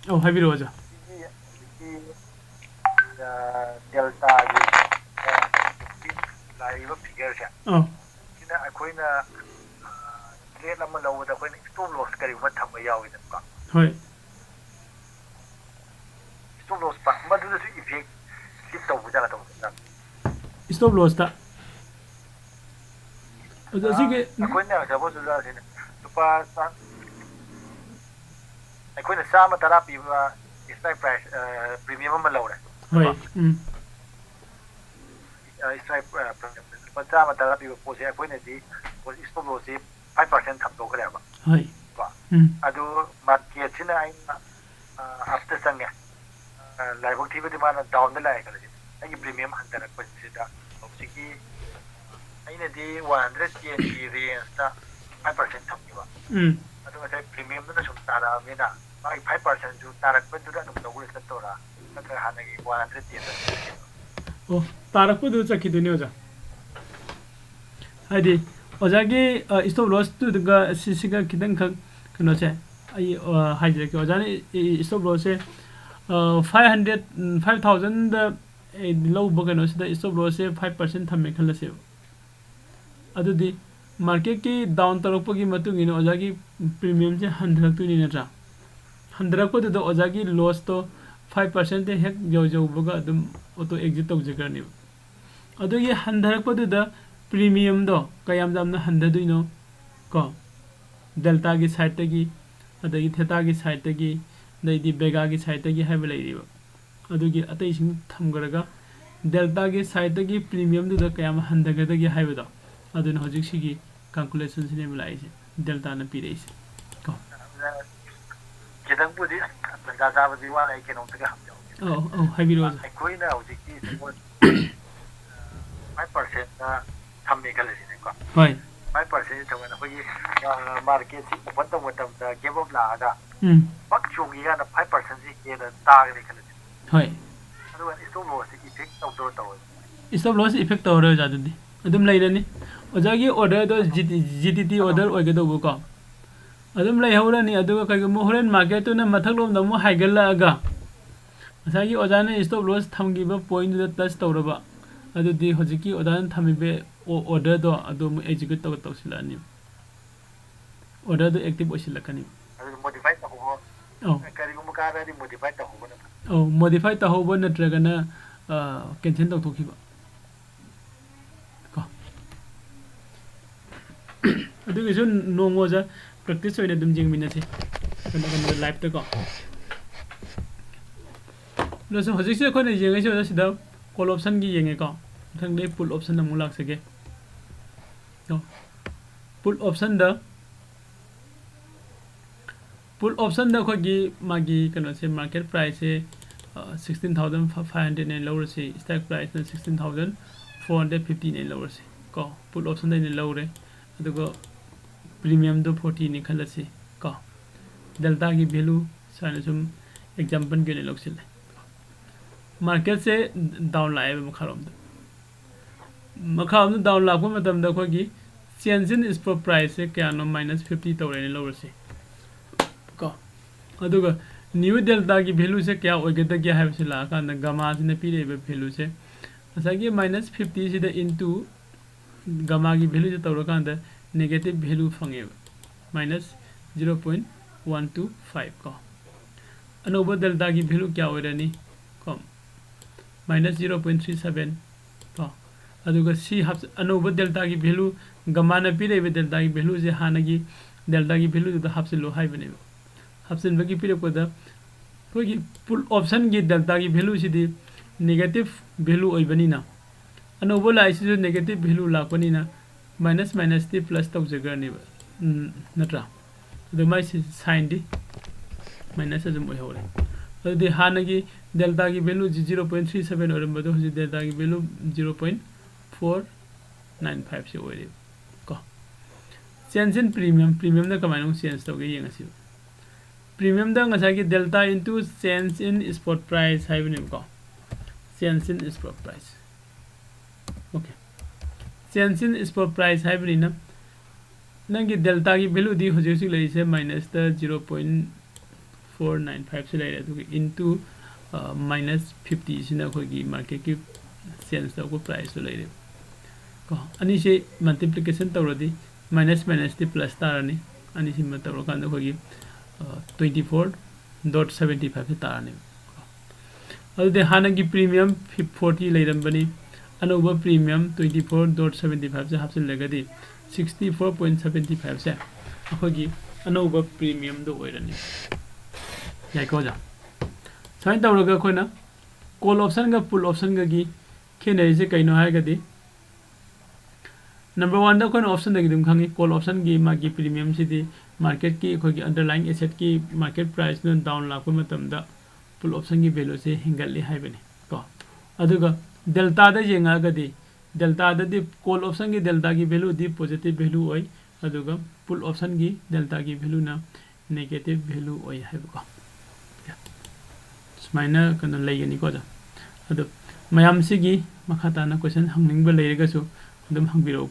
ꯑꯧ, ꯍꯥꯏꯕꯤꯔꯛꯑꯣ ꯑꯣꯖꯥ꯫ ꯁꯤꯒꯤ ꯍꯧꯖꯤꯛꯀꯤ ꯗꯦꯜꯇꯥꯒꯤ ꯂꯥꯛꯏꯕ figure ꯁꯦ ꯑꯧ, ꯁꯤꯅ ꯑꯩꯈꯣꯏꯅ trade ꯑꯃ ꯂꯧꯕꯗ ꯑꯩꯈꯣꯏꯅ stop loss ꯀꯔꯤꯒꯨꯝꯕ ꯊꯝꯕ ꯌꯥꯎꯋꯤꯗꯅꯀꯣ꯫ ꯍꯣꯏ꯫ Stop loss ꯃꯗꯨꯗꯁꯨ effect ꯁꯤ ꯇꯧꯕ ꯖꯥꯠꯂ ꯇꯧꯗꯕ ꯖꯥꯠꯂ? Stop loss ꯇ꯫ ꯑꯗꯣ ꯁꯤꯒꯤ ꯑꯩꯈꯣꯏꯅ suppose ꯑꯣꯖꯥꯁꯤꯅ ꯂꯨꯄꯥ ꯆꯥ-, ꯑꯩꯈꯣꯏꯅ ꯆꯥꯝꯃ ꯇꯔꯥ ꯄꯤꯕ strike price, premium ꯑꯃ ꯂꯧꯔꯦ꯫ ꯍꯣꯏ꯫ ꯎꯝ꯫ Strike, ꯂꯨꯄꯥ ꯆꯥꯝꯃ ꯇꯔꯥ ꯄꯤꯕ ꯄꯣꯠꯁꯦ ꯑꯩꯈꯣꯏꯅꯗꯤ stop loss ꯁꯤ five percent ꯊꯝꯗꯣꯛꯈ꯭ꯔꯦꯕ꯫ ꯍꯣꯏ꯫ ꯀꯣ? ꯎꯝ꯫ ꯑꯗꯨ market ꯁꯤꯅ ꯑꯩꯅ ꯑꯞꯇ ꯆꯪꯉꯦ꯫ ꯂꯥꯏꯕꯛ ꯊꯤꯕꯗꯤ ꯃꯥꯅ down ꯗ ꯂꯥꯛꯑꯦ ꯈꯜꯂꯁꯤ꯫ ꯑꯩꯒꯤ premium ꯍꯟꯊꯔꯛꯄꯁꯤꯗ ꯍꯧꯖꯤꯛꯀꯤ ꯑꯩꯅꯗꯤ one hundred ten ꯒꯤ range ꯇ five percent ꯊꯝꯈꯤꯕ꯫ ꯎꯝ꯫ ꯑꯗꯨ ꯉꯁꯥꯏ premium ꯗꯨꯅ ꯁꯨꯝ ꯇꯥꯔꯛꯑꯕꯅꯤꯅ ꯃꯥꯒꯤ five percent ꯁꯨ ꯇꯥꯔꯛꯄꯗꯨꯗ ꯑꯗꯨꯝ ꯂꯧꯔ ꯆꯠꯇꯧꯔꯥ? ꯅꯠꯇ꯭ꯔꯒ ꯍꯥꯟꯅꯒꯤ one hundred ten ꯗ ꯑꯗꯨꯝ ꯂꯩꯒꯗ꯭ꯔꯥ? ꯑꯣ, ꯇꯥꯔꯛꯄꯗꯨꯗ ꯆꯠꯈꯤꯗꯣꯏꯅꯦ ꯑꯣꯖꯥ꯫ ꯍꯥꯏꯗꯤ ꯑꯣꯖꯥꯒꯤ stop loss ꯇꯨꯗꯨꯒ ꯁꯤꯁꯤꯒ ꯈꯤꯇꯪꯈꯛ ꯀꯩꯅꯣꯁꯦ ꯑꯩ ꯍꯥꯏꯖꯔꯛꯀꯦ꯫ ꯑꯣꯖꯥꯅ stop loss ꯁꯦ five hundred, five thousand ꯗ ꯂꯧꯕ ꯀꯩꯅꯣꯁꯤꯗ stop loss ꯁꯦ five percent ꯊꯝꯃꯦ ꯈꯜꯂꯁꯦꯕ꯫ ꯑꯗꯨꯗꯤ market ꯀꯤ down ꯇꯧꯔꯛꯄꯒꯤ ꯃꯇꯨꯡ ꯏꯟꯅ ꯑꯣꯖꯥꯒꯤ premium ꯁꯦ ꯍꯟꯊꯔꯛꯇꯣꯏꯅꯤ ꯅꯠꯇ꯭ꯔꯥ? ꯍꯟꯊꯔꯛꯄꯗꯨꯗ ꯑꯣꯖꯥꯒꯤ loss ꯇꯣ five percent ꯇꯩ ꯍꯦꯛ ꯌꯧ-, ꯌꯧꯕꯒ ꯑꯗꯨꯝ auto exit ꯇꯧꯖꯈ꯭ꯔꯅꯦꯕ꯫ ꯑꯗꯨꯒꯤ ꯍꯟꯊꯔꯛꯄꯗꯨꯗ premium ꯗꯣ ꯀꯌꯥꯝ ꯌꯥꯝꯅ ꯍꯟꯊꯗꯣꯏꯅꯣ ꯀꯣ? Delta ꯒꯤ side ꯇꯒꯤ, ꯑꯗꯒꯤ Theta ꯒꯤ side ꯇꯒꯤ, ꯑꯗꯩꯗꯤ Vega ꯒꯤ side ꯇꯒꯤ ꯍꯥꯏꯕ ꯂꯩꯔꯤꯕ꯫ ꯑꯗꯨꯒꯤ ꯑꯇꯩꯁꯤꯡ ꯊꯝꯈ꯭ꯔꯒ Delta ꯒꯤ side ꯇꯒꯤ premium ꯗꯨꯗ ꯀꯌꯥꯝ ꯍꯟꯊꯒꯗꯒꯦ ꯍꯥꯏꯕꯗꯣ ꯑꯗꯨꯅ ꯍꯧꯖꯤꯛ ꯁꯤꯒꯤ calculation ꯁꯤꯅꯦꯕ ꯂꯥꯛꯏꯁꯦ, Delta ꯅ ꯄꯤꯔꯛꯏꯁꯦ ꯀꯣ꯫ ꯈꯤꯇꯪꯕꯨꯗꯤ ꯇꯟꯖꯥ ꯆꯥꯕꯗꯤ ꯋꯥꯠꯂꯦ, ꯑꯩ ꯀꯩꯅꯣꯝꯇꯒ ꯍꯪꯖꯍꯧꯒꯦ꯫ ꯑꯧ, ꯑꯧ, ꯍꯥꯏꯕꯤꯔꯛꯑꯣ ꯑꯣꯖꯥ꯫ ꯑꯩꯈꯣꯏꯅ ꯍꯧꯖꯤꯛꯀꯤ suppose five percent ꯊꯝꯃꯦ ꯈꯜꯂꯁꯤꯅꯦꯀꯣ꯫ ꯍꯣꯏ꯫ Five percent ꯊꯝꯃꯒ ꯑꯩꯈꯣꯏꯒꯤ market ꯁꯤ open ꯇꯧꯕ ꯃꯇꯝꯗ gap up ꯂꯥꯛꯑꯒ ꯎꯝ ꯄꯛ ꯆꯣꯡꯈꯤ ꯀꯥꯟꯗ ꯐꯥꯏꯚ ꯄꯔꯁꯦꯟꯁꯤ ꯍꯦꯟꯅ ꯇꯥꯒꯅꯤ ꯈꯜꯂꯁꯤ꯫ ꯍꯣꯏ꯫ ꯑꯗꯨꯒ ꯏꯁꯇꯣꯞ ꯂꯣꯁꯁꯤ ꯏꯐꯦꯛ ꯇꯧꯗꯧꯔ ꯇꯧꯔꯣꯏ꯫ ꯏꯁꯇꯣꯞ ꯂꯣꯁ ꯏꯐꯦꯛ ꯇꯧꯔꯔꯣꯏ ꯑꯣꯖꯥ꯫ ꯑꯗꯨꯗꯤ ꯑꯗꯨꯝ ꯂꯩꯔꯅꯤ꯫ ꯑꯣꯖꯥꯒꯤ ꯑꯣꯔꯗꯔꯗꯣ ꯖꯤ ꯇꯤ ꯇꯤ ꯑꯣꯔꯗꯔ ꯑꯣꯏꯒꯗꯧꯕꯀꯣ, ꯑꯗꯨꯝ ꯂꯩꯍꯧꯔꯅꯤ꯫ ꯑꯗꯨꯒ ꯀꯩꯒꯨꯝꯕ ꯍꯣꯔꯦꯟ ꯃꯥꯔꯀꯦꯠꯇꯨꯅ ꯃꯊꯛꯂꯣꯝꯗ ꯑꯃꯨꯛ ꯍꯥꯏꯒꯠꯂꯛꯑꯒ ꯉꯁꯥꯏꯒꯤ ꯑꯣꯖꯥꯅ ꯏꯁꯇꯣꯞ ꯂꯣꯁ ꯊꯝꯈꯤꯕ ꯄꯣꯏꯟꯗꯨꯗ ꯇꯆ ꯇꯧꯔꯕ, ꯑꯗꯨꯗꯤ ꯍꯧꯖꯤꯛꯀꯤ ꯑꯣꯖꯥꯅ ꯊꯝꯃꯤꯕ ꯑꯣ- ꯑꯣꯔꯗꯔꯗꯣ ꯑꯗꯨ ꯑꯃꯨꯛ ꯑꯦꯛꯖꯤꯀ꯭ꯌꯨꯠ ꯇꯧ ꯇꯧꯁꯤꯜꯂꯛꯑꯅꯤ꯫ ꯑꯣꯔꯗꯔꯗꯨ ꯑꯦꯛꯇꯤꯚ ꯑꯣꯏꯁꯤꯜꯂꯛꯀꯅꯤ꯫ ꯑꯗꯨꯗꯤ ꯃꯣꯗꯤꯐꯥꯏ ꯇꯧꯍꯧꯕ꯫ ꯑꯧ ꯀꯔꯤꯒꯨꯝꯕ ꯀꯥꯟꯗꯗꯤ ꯃꯣꯗꯤꯐꯥꯏ ꯇꯧꯍꯧꯕꯅ ꯐꯩ꯫ ꯑꯧ ꯃꯣꯗꯤꯐꯥꯏ ꯇꯧꯍꯧꯕ ꯅꯠꯇ꯭ꯔꯒꯅ ꯀꯦꯟꯁꯦꯜ ꯇꯧꯊꯣꯛꯈꯤꯕ ꯀꯣ꯫ ꯑꯗꯨꯒꯤꯁꯨ ꯅꯣꯡꯃ ꯑꯣꯖꯥ ꯄ꯭ꯔꯦꯛꯇꯤꯁ ꯑꯣꯏꯅ ꯑꯗꯨꯝ ꯌꯦꯡꯃꯤꯟꯅꯁꯤ ꯀꯩꯅꯣ ꯀꯩꯅꯣꯗ ꯂꯥꯏꯞꯇꯀꯣ꯫ ꯑꯗꯣ ꯁꯨꯝ ꯍꯧꯖꯤꯛꯁꯦ ꯑꯩꯈꯣꯏꯅ ꯌꯦꯡꯉꯤꯁꯦ ꯑꯣꯖꯥ ꯁꯤꯗ ꯀꯣꯜ ꯑꯣꯞꯁꯟꯒꯤ ꯌꯦꯡꯉꯦꯀꯣ꯫ ꯃꯊꯪꯗ ꯑꯩ ꯄꯨꯠ ꯑꯣꯞꯁꯟꯗ ꯑꯃꯨꯛ ꯂꯥꯛꯆꯒꯦ꯫ ꯄꯨꯠ ꯑꯣꯞꯁꯟꯗ ꯄꯨꯠ ꯑꯣꯞꯁꯟꯗ ꯑꯩꯈꯣꯏꯒꯤ ꯃꯥꯒꯤ ꯀꯩꯅꯣꯁꯦ ꯃꯥꯔꯀꯦꯠ ꯄ꯭ꯔꯥꯏꯁꯁꯦ ꯁꯤꯛꯁꯇꯤꯟ ꯊꯥꯎꯖꯟ ꯐꯥꯏꯚ ꯍꯟꯗ꯭ꯔꯦꯗꯅꯦ ꯂꯧꯔꯁꯤ, ꯏꯁꯇ꯭ꯔꯥꯏꯛ ꯄ꯭ꯔꯥꯏꯁꯅ ꯁꯤꯛꯁꯇꯤꯟ ꯊꯥꯎꯖꯟ ꯐꯣꯔ ꯍꯟꯗ꯭ꯔꯦꯗ ꯐꯤꯐꯇꯤꯅꯦ ꯂꯧꯔꯁꯤ ꯀꯣ꯫ ꯄꯨꯠ ꯑꯣꯞꯁꯟꯗ ꯑꯩꯅ ꯂꯧꯔꯦ, ꯑꯗꯨꯒ ꯄ꯭ꯔꯤꯃꯤꯌꯝꯗꯣ ꯐꯣꯔꯇꯤꯅꯤ ꯈꯜꯂꯁꯤ ꯀꯣ꯫ ꯗꯦꯜꯇꯥꯒꯤ ꯚꯦꯂꯨ ꯁꯨꯃꯥꯏꯅ ꯁꯨꯝ ꯑꯦꯛꯖꯥꯝꯄꯜꯒꯤ ꯑꯣꯏꯅ ꯂꯧꯁꯤꯜꯂꯦ꯫ ꯃꯥꯔꯀꯦꯠꯁꯦ ꯗꯥꯎꯟ ꯂꯥꯛꯑꯦꯕ ꯃꯈꯥꯔꯣꯝꯗ꯫ ꯃꯈꯥꯔꯣꯝꯗ ꯗꯥꯎꯟ ꯂꯥꯛꯄ ꯃꯇꯝꯗ ꯑꯩꯈꯣꯏꯒꯤ ꯆꯦꯟꯖ ꯏꯟ ꯏꯁꯄꯣꯠ ꯄ꯭ꯔꯥꯏꯁꯁꯦ ꯀꯌꯥꯅꯣ? ꯃꯥꯏꯅꯁ ꯐꯤꯐꯇꯤ ꯇꯧꯔꯦꯅ ꯂꯧꯔꯁꯤ ꯀꯣ꯫ ꯑꯗꯨꯒ ꯅ꯭ꯌꯨ ꯗꯦꯜꯇꯥꯒꯤ ꯚꯦꯂꯨꯁꯦ ꯀꯌꯥ ꯑꯣꯏꯒꯗꯒꯦ ꯍꯥꯏꯕꯁꯤ ꯂꯥꯛꯑꯀꯥꯟꯗ ꯒꯃꯥꯁꯤꯅ ꯄꯤꯔꯛꯏꯕ ꯚꯦꯂꯨꯁꯦ ꯉꯁꯥꯏꯒꯤ ꯃꯥꯏꯅꯁ ꯐꯤꯐꯇꯤꯁꯤꯗ ꯏꯟꯇꯨ ꯒꯃꯥꯒꯤ ꯚꯦꯂꯨꯁꯦ ꯇꯧꯔꯀꯥꯟꯗ ꯅꯦꯒꯦꯇꯤꯞ ꯚꯦꯂꯨ ꯐꯪꯉꯦꯕ, minus zero point one two five ꯀꯣ꯫ ꯑꯅꯧꯕ ꯗꯦꯜꯇꯥꯒꯤ ꯚꯦꯂꯨ ꯀꯌꯥ ꯑꯣꯏꯔꯅꯤ ꯀꯣ? Minus zero point three seven ꯀꯣ꯫ ꯑꯗꯨꯒ ꯁꯤ ꯍꯥꯞ ꯑꯅꯧꯕ ꯗꯦꯜꯇꯥꯒꯤ ꯚꯦꯂꯨ, ꯒꯃꯥꯅ ꯄꯤꯔꯛꯏꯕ ꯗꯦꯜꯇꯥꯒꯤ ꯚꯦꯂꯨꯁꯦ ꯍꯥꯟꯅꯒꯤ ꯗꯦꯜꯇꯥꯒꯤ ꯚꯦꯂꯨꯗꯨꯗ ꯍꯥꯞꯆꯤꯜꯂꯨ ꯍꯥꯏꯕꯅꯦꯕ꯫ ꯍꯥꯞꯆꯤꯟꯕꯒꯤ ꯄꯤꯔꯛꯄꯗ ꯑꯩꯈꯣꯏꯒꯤ ꯄꯨꯠ ꯑꯣꯞꯁꯟꯒꯤ ꯗꯦꯜꯇꯥꯒꯤ ꯚꯦꯂꯨꯁꯤꯗꯤ ꯅꯦꯒꯦꯇꯤꯞ ꯚꯦꯂꯨ ꯑꯣꯏꯕꯅꯤꯅ, ꯑꯅꯧꯕ ꯂꯥꯛꯏꯁꯤꯁꯨ ꯅꯦꯒꯦꯇꯤꯞ ꯚꯦꯂꯨ ꯂꯥꯛꯄꯅꯤꯅ ꯃꯥꯏꯅꯁ ꯃꯥꯏꯅꯁꯇꯤ ꯄ꯭ꯂꯁ ꯇꯧꯖꯈ꯭ꯔꯅꯦꯕ, ꯎꯝ, ꯅꯠꯇ꯭ꯔꯥ? ꯑꯗꯨ ꯃꯥꯏꯁꯤ ꯁꯥꯏꯟꯗꯤ ꯃꯥꯏꯅꯁ ꯑꯗꯨꯝ ꯑꯣꯏꯍꯧꯔꯦ꯫ ꯑꯗꯨꯗꯤ ꯍꯥꯟꯅꯒꯤ ꯗꯦꯜꯇꯥꯒꯤ ꯚꯦꯂꯨꯁꯤ ꯖꯤꯔꯣ ꯄꯣꯏꯟ ꯊ꯭ꯔꯤ ꯁꯕꯦꯟ ꯑꯣꯏꯔꯝꯕꯗꯣ ꯍꯧꯖꯤꯛ ꯗꯦꯜꯇꯥꯒꯤ value zero point four nine ꯐꯥꯏꯚꯁꯤ ꯑꯣꯏꯔꯦꯕ ꯀꯣ꯫ ꯆꯦꯟꯖ ꯏꯟ ꯄ꯭ꯔꯤꯃꯤꯌꯝ, ꯄ꯭ꯔꯤꯃꯤꯌꯝꯅ ꯀꯃꯥꯏꯅ ꯑꯃꯨꯛ ꯆꯦꯟꯖ ꯇꯧꯒꯦ ꯌꯦꯡꯉꯁꯤꯕ꯫ premiumꯗ ꯉꯁꯥꯏꯒꯤ delta into change in spot price ꯍꯥꯏꯕꯅꯦꯕꯀꯣ, change in spot price꯫ Okay, change in spot price ꯍꯥꯏꯕꯅꯤꯅ ꯅꯪꯒꯤ deltaꯒꯤ valueꯗꯤ ꯍꯧꯖꯤꯛ ꯍꯧꯖꯤꯛ ꯂꯩꯔꯤꯁꯦ minusꯇ zero point four nine fiveꯁꯦ ꯂꯩꯔꯦ, ꯑꯗꯨꯒ into minus fiftyꯁꯤꯅ ꯑꯩꯈꯣꯏꯒꯤ marketꯀꯤ change ꯇꯧꯕ priceꯇꯣ ꯂꯩꯔꯦ꯫ ꯀꯣ, ꯑꯅꯤꯁꯤ multiplication ꯇꯧꯔꯗꯤ minus minusꯇꯤ plus ꯇꯥꯔꯅꯤ꯫ ꯑꯅꯤꯁꯤꯃ ꯇꯧꯔꯀꯥꯟꯗ ꯑꯩꯈꯣꯏꯒꯤ twenty four dot seventy fiveꯁꯦ ꯇꯥꯔꯅꯤ꯫ ꯑꯗꯨꯗꯤ ꯍꯥꯟꯅꯒꯤ premium forty ꯂꯩꯔꯝꯕꯅꯤ, ꯑꯅꯧꯕ premium twenty four dot seventy fiveꯁꯦ ꯍꯥꯞꯆꯤꯜꯂꯒꯗꯤ sixty four point seventy fiveꯁꯦ ꯑꯩꯈꯣꯏꯒꯤ ꯑꯅꯧꯕ premiumꯗꯣ ꯑꯣꯏꯔꯅꯤ꯫ ꯌꯥꯏꯀꯣ ꯑꯣꯖꯥ? ꯁꯨꯃꯥꯏꯅ ꯇꯧꯔꯒ ꯑꯩꯈꯣꯏꯅ call optionꯒ put optionꯒꯒꯤ ꯈꯦꯠꯅꯔꯤꯁꯦ ꯀꯩꯅꯣ ꯍꯥꯏꯔꯒꯗꯤ, number oneꯗ ꯑꯩꯈꯣꯏꯅ optionꯗꯒꯤ ꯑꯗꯨꯝ ꯈꯪꯉꯤ, call optionꯒꯤ ꯃꯥꯒꯤ premiumꯁꯤꯗꯤ marketꯀꯤ ꯑꯩꯈꯣꯏꯒꯤ underlying assetꯀꯤ market priceꯅ down ꯂꯥꯛꯄ ꯃꯇꯝꯗ put optionꯒꯤ valueꯁꯦ ꯍꯦꯟꯒꯠꯂꯤ ꯍꯥꯏꯕꯅꯤ ꯀꯣ꯫ ꯑꯗꯨꯒ deltaꯗ ꯌꯦꯡꯉꯛꯑꯒꯗꯤ, deltaꯗꯗꯤ call optionꯒꯤ deltaꯒꯤ valueꯗꯤ positive value ꯑꯣꯏ, ꯑꯗꯨꯒ put optionꯒꯤ deltaꯒꯤ valueꯅ negative value ꯑꯣꯏ ꯍꯥꯏꯕꯀꯣ꯫ ꯁꯨꯃꯥꯏꯅ ꯀꯩꯅꯣ ꯂꯩꯒꯅꯤꯀꯣ ꯑꯣꯖꯥ꯫ ꯑꯗꯣ ꯃꯌꯥꯝꯁꯤꯒꯤ ꯃꯈꯥ ꯇꯥꯅ question ꯍꯪꯅꯤꯡꯕ ꯂꯩꯔꯒꯁꯨ ꯑꯗꯨꯝ ꯍꯪꯕꯤꯔꯛꯎ꯫